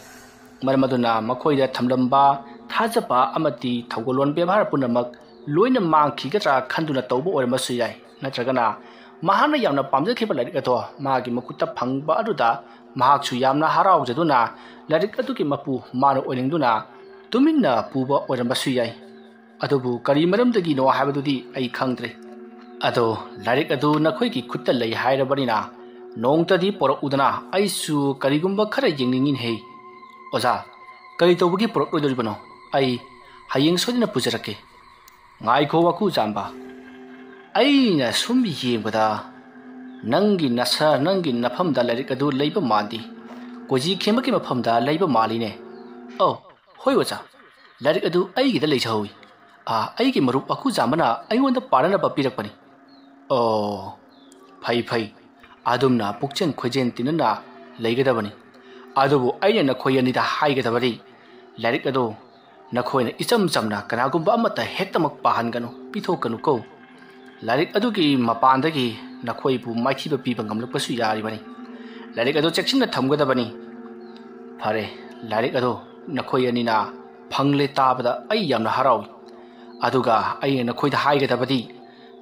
ꯃꯔꯝ ꯑꯗꯨꯅ ꯃꯈꯣꯏꯗ ꯊꯝꯂꯝꯕ ꯊꯥꯖꯕ ꯑꯃꯗꯤ ꯊꯧꯒꯜꯂꯣꯟ ꯕꯦꯕꯥꯔ ꯄꯨꯝꯅꯃꯛ ꯂꯣꯏꯅ ꯃꯥꯡꯈꯤꯒꯗ꯭ꯔꯥ ꯈꯟꯗꯨꯅ ꯇꯧꯕ ꯑꯣꯏꯔꯝꯕꯁꯨ ꯌꯥꯏ, ꯅꯠꯇ꯭ꯔꯒꯅ ꯃꯍꯥꯛꯅ ꯌꯥꯝꯅ ꯄꯥꯝꯖꯈꯤꯕ ꯂꯥꯏꯔꯤꯛ ꯑꯗꯣ ꯃꯥꯒꯤ ꯃꯈꯨꯠꯇ ꯐꯪꯕ ꯑꯗꯨꯗ ꯃꯍꯥꯛꯁꯨ ꯌꯥꯝꯅ ꯍꯔꯥꯎꯖꯗꯨꯅ ꯂꯥꯏꯔꯤꯛ ꯑꯗꯨꯒꯤ ꯃꯄꯨ ꯃꯥꯅ ꯑꯣꯏꯅꯤꯡꯗꯨꯅ ꯇꯨꯃꯤꯟꯅ ꯄꯨꯕ ꯑꯣꯏꯔꯝꯕꯁꯨ ꯌꯥꯏ꯫ ꯑꯗꯨꯕꯨ ꯀꯔꯤ ꯃꯔꯝꯗꯒꯤꯅꯣ ꯍꯥꯏꯕꯗꯨꯗꯤ ꯑꯩ ꯈꯪꯗ꯭ꯔꯦ꯫ ꯑꯗꯣ ꯂꯥꯏꯔꯤꯛ ꯑꯗꯨ ꯅꯈꯣꯏꯒꯤ ꯈꯨꯠꯇ ꯂꯩ ꯍꯥꯏꯔꯕꯅꯤꯅ ꯅꯣꯡꯇꯗꯤ ꯄꯣꯔꯛꯎꯗꯅ, ꯑꯩꯁꯨ ꯀꯔꯤꯒꯨꯝꯕ ꯈꯔ ꯌꯦꯡꯅꯤꯡꯉꯤꯅꯦꯍꯦ꯫ ꯑꯣꯖꯥ, ꯀꯔꯤ ꯇꯧꯕꯒꯤ ꯄꯨꯔꯛꯂꯣꯏꯗꯣꯔꯤꯕꯅꯣ? ꯑꯩ ꯍꯌꯦꯡ ꯁꯣꯏꯗꯅ ꯄꯨꯖꯔꯛꯀꯦ꯫ ꯉꯥꯏꯈꯣ ꯋꯥꯀꯨ ꯆꯥꯝꯕ, ꯑꯩꯅ ꯁꯨꯝ ꯌꯦꯡꯕꯗ ꯅꯪꯒꯤ ꯅꯁꯥ, ꯅꯪꯒꯤ ꯅꯐꯝꯗ ꯂꯥꯏꯔꯤꯛ ꯑꯗꯨ ꯂꯩꯕ ꯃꯥꯟꯗꯦ꯫ ꯀꯣꯖꯤ ꯈꯦꯝꯕꯒꯤ ꯃꯐꯝꯗ ꯂꯩꯕ ꯃꯥꯜꯂꯤꯅꯦ꯫ ꯑꯧ, ꯍꯣꯏ ꯑꯣꯖꯥ, ꯂꯥꯏꯔꯤꯛ ꯑꯗꯨ ꯑꯩꯒꯤꯗ ꯂꯩꯖꯍꯧꯏ꯫ ꯑꯥ, ꯑꯩꯒꯤ ꯃꯔꯨꯞ ꯋꯥꯀꯨ ꯆꯥꯝꯕꯅ ꯑꯩꯉꯣꯟꯗ ꯄꯥꯅꯅꯕ ꯄꯤꯔꯛꯄꯅꯤ꯫ ꯑꯣ, ꯐꯩ ꯐꯩ, ꯑꯗꯨꯝꯅ ꯄꯨꯛꯆꯦꯜ ꯈꯣꯏꯖꯦꯜ ꯇꯤꯟꯅꯅ ꯂꯩꯒꯗꯕꯅꯤ꯫ ꯑꯗꯨꯕꯨ ꯑꯩꯅ ꯅꯈꯣꯏ ꯑꯅꯤꯗ ꯍꯥꯏꯒꯗꯕꯗꯤ, ꯂꯥꯏꯔꯤꯛ ꯑꯗꯨ ꯅꯈꯣꯏꯅ ꯏꯆꯝ ꯆꯝꯅ ꯀꯅꯥꯒꯨꯝꯕ ꯑꯃꯠꯇ ꯍꯦꯛꯇꯃꯛ ꯄꯥꯍꯟꯒꯅꯨ, ꯄꯤꯊꯣꯛꯀꯅꯨꯀꯣ꯫ ꯂꯥꯏꯔꯤꯛ ꯑꯗꯨꯒꯤ ꯃꯄꯥꯟꯗꯒꯤ ꯅꯈꯣꯏꯕꯨ ꯃꯥꯏꯊꯤꯕ ꯄꯤꯕ ꯉꯝꯂꯛꯄꯁꯨ ꯌꯥꯔꯤꯕꯅꯤ꯫ ꯂꯥꯏꯔꯤꯛ ꯑꯗꯨ ꯆꯦꯛꯁꯤꯟꯅ ꯊꯝꯒꯗꯕꯅꯤ꯫ ꯐꯔꯦ, ꯂꯥꯏꯔꯤꯛ ꯑꯗꯨ ꯅꯈꯣꯏ ꯑꯅꯤꯅ ꯐꯪꯂꯦ ꯇꯥꯕꯗ ꯑꯩ ꯌꯥꯝꯅ ꯍꯔꯥꯎꯏ꯫ ꯑꯗꯨꯒ ꯑꯩꯅ ꯅꯈꯣꯏꯗ ꯍꯥꯏꯒꯗꯕꯗꯤ,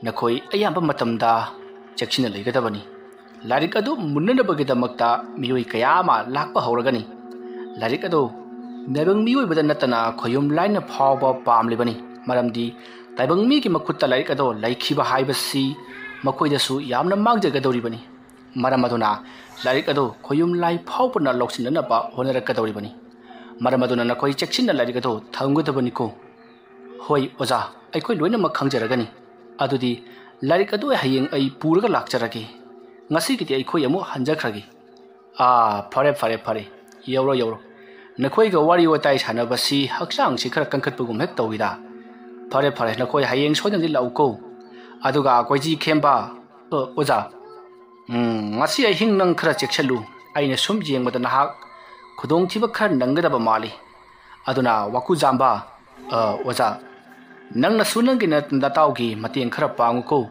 ꯅꯈꯣꯏ ꯑꯌꯥꯝꯕ ꯃꯇꯝꯗ ꯆꯦꯛꯁꯤꯟꯅ ꯂꯩꯒꯗꯕꯅꯤ꯫ ꯂꯥꯏꯔꯤꯛ ꯑꯗꯨ ꯃꯨꯟꯅꯅꯕꯒꯤꯗꯃꯛꯇ ꯃꯤꯑꯣꯏ ꯀꯌꯥ ꯑꯃ ꯂꯥꯛꯄ ꯍꯧꯔꯒꯅꯤ꯫ ꯂꯥꯏꯔꯤꯛ ꯑꯗꯨ ꯇꯥꯏꯕꯪ ꯃꯤꯑꯣꯏꯕꯗ ꯅꯠꯇꯅ ꯈꯣꯌꯨꯝ ꯂꯥꯏꯅ ꯐꯥꯎꯕ ꯄꯥꯝꯂꯤꯕꯅꯤ, ꯃꯔꯝꯗꯤ ꯇꯥꯏꯕꯪ ꯃꯤꯒꯤ ꯃꯈꯨꯠꯇ ꯂꯥꯏꯔꯤꯛ ꯑꯗꯨ ꯂꯩꯈꯤꯕ ꯍꯥꯏꯕꯁꯤ ꯃꯈꯣꯏꯗꯁꯨ ꯌꯥꯝꯅ ꯃꯥꯡꯖꯒꯗꯧꯔꯤꯕꯅꯤ꯫ ꯃꯔꯝ ꯑꯗꯨꯅ ꯂꯥꯏꯔꯤꯛ ꯑꯗꯨ ꯈꯣꯌꯨꯝ ꯂꯥꯏ ꯐꯥꯎꯕꯅ ꯂꯧꯁꯤꯟꯅꯅꯕ ꯍꯣꯠꯅꯔꯛꯀꯗꯧꯔꯤꯕꯅꯤ꯫ ꯃꯔꯝ ꯑꯗꯨꯅ ꯅꯈꯣꯏ ꯆꯦꯛꯁꯤꯟꯅ ꯂꯥꯏꯔꯤꯛ ꯑꯗꯨ ꯊꯝꯒꯗꯕꯅꯤꯀꯣ꯫ ꯍꯣꯏ ꯑꯣꯖꯥ, ꯑꯩꯈꯣꯏ ꯂꯣꯏꯅꯃꯛ ꯈꯪꯖꯔꯒꯅꯤ꯫ ꯑꯗꯨꯗꯤ ꯂꯥꯏꯔꯤꯛ ꯑꯗꯨ ꯍꯌꯦꯡ ꯑꯩ ꯄꯨꯔꯒ ꯂꯥꯛꯆꯔꯒꯦ꯫ ꯉꯁꯤꯒꯤꯗꯤ ꯑꯩꯈꯣꯏ ꯑꯃꯨꯛ ꯍꯟꯖꯈ꯭ꯔꯒꯦ꯫ ꯑꯥ, ꯐꯔꯦ, ꯐꯔꯦ, ꯐꯔꯦ꯫ ꯌꯧꯔꯣ, ꯌꯧꯔꯣ꯫ ꯅꯈꯣꯏꯒ ꯋꯥꯔꯤ ꯋꯥꯇꯥꯏ ꯁꯥꯟꯅꯕꯁꯤ ꯍꯛꯆꯥꯡꯁꯤ ꯈꯔ ꯀꯟꯈꯠꯄꯒꯨꯝ ꯍꯦꯛ ꯇꯧꯏꯗ꯫ ꯐꯔꯦ ꯐꯔꯦ, ꯅꯈꯣꯏ ꯍꯌꯦꯡ ꯁꯣꯏꯗꯅꯗꯤ ꯂꯥꯛꯎꯀꯣ꯫ ꯑꯗꯨꯒ ꯀꯣꯏꯖꯤ ꯈꯦꯝꯕ, ꯑ, ꯑꯣꯖꯥ, ꯎꯝ, ꯉꯁꯤ ꯑꯍꯤꯡ ꯅꯪ ꯈꯔ ꯆꯦꯛꯁꯤꯜꯂꯨ꯫ ꯑꯩꯅ ꯁꯨꯝ ꯌꯦꯡꯕꯗ ꯅꯍꯥꯛ ꯈꯨꯗꯣꯡꯊꯤꯕ ꯈꯔ ꯅꯪꯒꯗꯕ ꯃꯥꯜꯂꯤ꯫ ꯑꯗꯨꯅ ꯋꯥꯀꯨꯖꯥꯝꯕ, ꯑ, ꯑꯣꯖꯥ, ꯅꯪꯅꯁꯨ ꯅꯪꯒꯤ ꯅ-, ꯅꯇꯥꯎꯒꯤ ꯃꯇꯦꯡ ꯈꯔ ꯄꯥꯡꯉꯨꯀꯣ꯫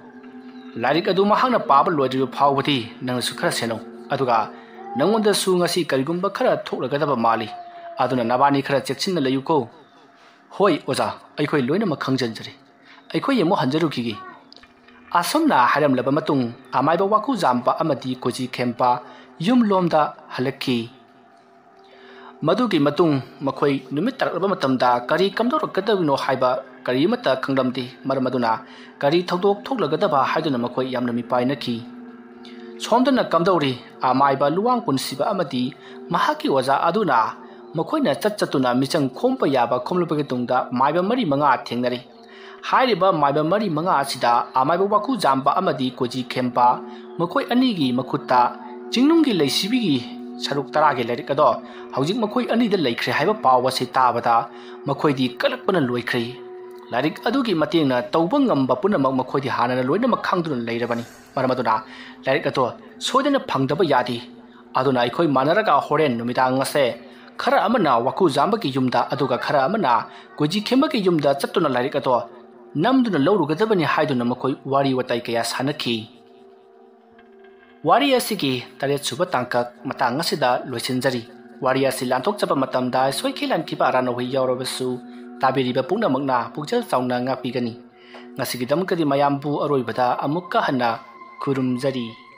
ꯂꯥꯏꯔꯤꯛ ꯑꯗꯨ ꯃꯍꯥꯛꯅ ꯄꯥꯕ ꯂꯣꯏꯗ꯭ꯔꯤꯕ ꯐꯥꯎꯕꯗꯤ ꯅꯪꯅꯁꯨ ꯈꯔ ꯁꯦꯟꯅꯧ꯫ ꯑꯗꯨꯒ ꯅꯪꯉꯣꯟꯗꯁꯨ ꯉꯁꯤ ꯀꯔꯤꯒꯨꯝꯕ ꯈꯔ ꯊꯣꯛꯂꯒꯗꯕ ꯃꯥꯜꯂꯤ꯫ ꯑꯗꯨꯅ ꯅꯕꯥꯅꯤ ꯈꯔ ꯆꯦꯛꯁꯤꯟꯅ ꯂꯩꯌꯨꯀꯣ꯫ ꯍꯣꯏ ꯑꯣꯖꯥ, ꯑꯩꯈꯣꯏ ꯂꯣꯏꯅꯃꯛ ꯈꯪꯖꯟꯖꯔꯦ꯫ ꯑꯩꯈꯣꯏ ꯑꯃꯨꯛ ꯍꯟꯖꯔꯨꯈꯤꯒꯦ꯫ ꯑꯁꯨꯝꯅ ꯍꯥꯏꯔꯝꯂꯕ ꯃꯇꯨꯡ ꯑꯃꯥꯏꯕ ꯋꯥꯀꯨꯖꯥꯝꯕ ꯑꯃꯗꯤ ꯀꯣꯖꯤ ꯈꯦꯝꯄ ꯌꯨꯝꯂꯣꯝꯗ ꯍꯜꯂꯛꯈꯤ꯫ ꯃꯗꯨꯒꯤ ꯃꯇꯨꯡ ꯃꯈꯣꯏ ꯅꯨꯃꯤꯠ ꯇꯥꯔꯛꯂꯕ ꯃꯇꯝꯗ ꯀꯔꯤ ꯀꯝꯗꯧꯔꯛꯀꯗꯕꯅꯣ ꯍꯥꯏꯕ ꯀꯔꯤ ꯑꯃꯠꯇ ꯈꯪꯂꯝꯗꯦ꯫ ꯃꯔꯝ ꯑꯗꯨꯅ ꯀꯔꯤ ꯊꯧꯗꯣꯛ ꯊꯣꯛꯂꯒꯗꯕ ꯍꯥꯏꯗꯨꯅ ꯃꯈꯣꯏ ꯌꯥꯝꯅ ꯃꯤꯄꯥꯏꯅꯈꯤ꯫ ꯁꯣꯝꯗꯅ ꯀꯝꯗꯧꯔꯤ? ꯑꯃꯥꯏꯕ ꯂꯨꯋꯥꯡ ꯄꯨꯟꯁꯤꯕ ꯑꯃꯗꯤ ꯃꯍꯥꯛꯀꯤ ꯑꯣꯖꯥ ꯑꯗꯨꯅ ꯃꯈꯣꯏꯅ ꯆꯠ ꯆꯠꯇꯨꯅ ꯃꯤꯆꯪ ꯈꯣꯝꯕ ꯌꯥꯕ ꯈꯣꯝꯂꯕꯒꯤ ꯇꯨꯡꯗ ꯃꯥꯏꯕ ꯃꯔꯤ ꯃꯉꯥ ꯊꯦꯡꯅꯔꯦ꯫ ꯍꯥꯏꯔꯤꯕ ꯃꯥꯏꯕ ꯃꯔꯤ ꯃꯉꯥ ꯑꯁꯤꯗ ꯑꯃꯥꯏꯕ ꯋꯥꯀꯨꯖꯥꯝꯕ ꯑꯃꯗꯤ ꯀꯣꯖꯤ ꯈꯦꯝꯕ, ꯃꯈꯣꯏ ꯑꯅꯤꯒꯤ ꯃꯈꯨꯠꯇ ꯆꯤꯡꯅꯨꯡꯒꯤ ꯂꯩꯁꯤꯕꯤꯒꯤ ꯁꯔꯨꯛ ꯇꯔꯥꯒꯤ ꯂꯥꯏꯔꯤꯛ ꯑꯗꯣ ꯍꯧꯖꯤꯛ ꯃꯈꯣꯏ ꯑꯅꯤꯗ ꯂꯩꯈ꯭ꯔꯦ ꯍꯥꯏꯕ ꯄꯥꯎ ꯑꯁꯤ ꯇꯥꯕꯗ ꯃꯈꯣꯏꯗꯤ ꯀꯂꯛꯄꯅ ꯂꯣꯏꯈ꯭ꯔꯦ꯫ ꯂꯥꯏꯔꯤꯛ ꯑꯗꯨꯒꯤ ꯃꯇꯦꯡꯅ ꯇꯧꯕ ꯉꯝꯕ ꯄꯨꯝꯅꯃꯛ ꯃꯈꯣꯏꯗꯤ ꯍꯥꯟꯅꯅ ꯂꯣꯏꯅꯃꯛ ꯈꯪꯗꯨꯅ ꯂꯩꯔꯕꯅꯤ꯫ ꯃꯔꯝ ꯑꯗꯨꯅ ꯂꯥꯏꯔꯤꯛ ꯑꯗꯣ ꯁꯣꯏꯗꯅ ꯐꯪꯗꯕ ꯌꯥꯗꯦ꯫ ꯑꯗꯨꯅ ꯑꯩꯈꯣꯏ ꯃꯥꯟꯅꯔꯒ ꯍꯣꯔꯦꯟ ꯅꯨꯃꯤꯗꯥꯡ ꯑꯁꯦ ꯈꯔ ꯑꯃꯅ ꯋꯥꯀꯨꯖꯥꯝꯕꯒꯤ ꯌꯨꯝꯗ, ꯑꯗꯨꯒ ꯈꯔ ꯑꯃꯅ ꯀꯣꯏꯖꯤ ꯈꯦꯝꯕꯒꯤ ꯌꯨꯝꯗ ꯆꯠꯇꯨꯅ ꯂꯥꯏꯔꯤꯛ ꯑꯗꯣ ꯅꯝꯗꯨꯅ ꯂꯧꯔꯨꯒꯗꯕꯅꯤ ꯍꯥꯏꯗꯨꯅ ꯃꯈꯣꯏ ꯋꯥꯔꯤ ꯋꯥꯇꯥꯏ ꯀꯌꯥ ꯁꯥꯟꯅꯈꯤ꯫ ꯋꯥꯔꯤ ꯑꯁꯤꯒꯤ ꯇꯔꯦꯠ ꯁꯨꯕ ꯇꯥꯡꯀꯛ ꯃꯇꯥꯡ ꯑꯁꯤꯗ ꯂꯣꯏꯁꯤꯟꯖꯔꯤ꯫ ꯋꯥꯔꯤ ꯑꯁꯤ ꯂꯥꯟꯊꯣꯛꯆꯕ ꯃꯇꯝꯗ ꯁꯣꯏꯈꯤ ꯂꯥꯟꯈꯤꯕ ꯑꯔꯥꯟ ꯑꯍꯣꯏ ꯌꯥꯎꯔꯕꯁꯨ ꯇꯥꯕꯤꯔꯤꯕ ꯄꯨꯝꯅꯃꯛꯅ ꯄꯨꯛꯆꯦꯜ ꯆꯥꯎꯅ ꯉꯥꯛꯄꯤꯒꯅꯤ꯫ ꯉꯁꯤꯒꯤꯗꯃꯛꯇꯗꯤ ꯃꯌꯥꯝꯕꯨ ꯑꯔꯣꯏꯕꯗ ꯑꯃꯨꯛꯀ ꯍꯟꯅ ꯈꯨꯔꯨꯝꯖꯔꯤ꯫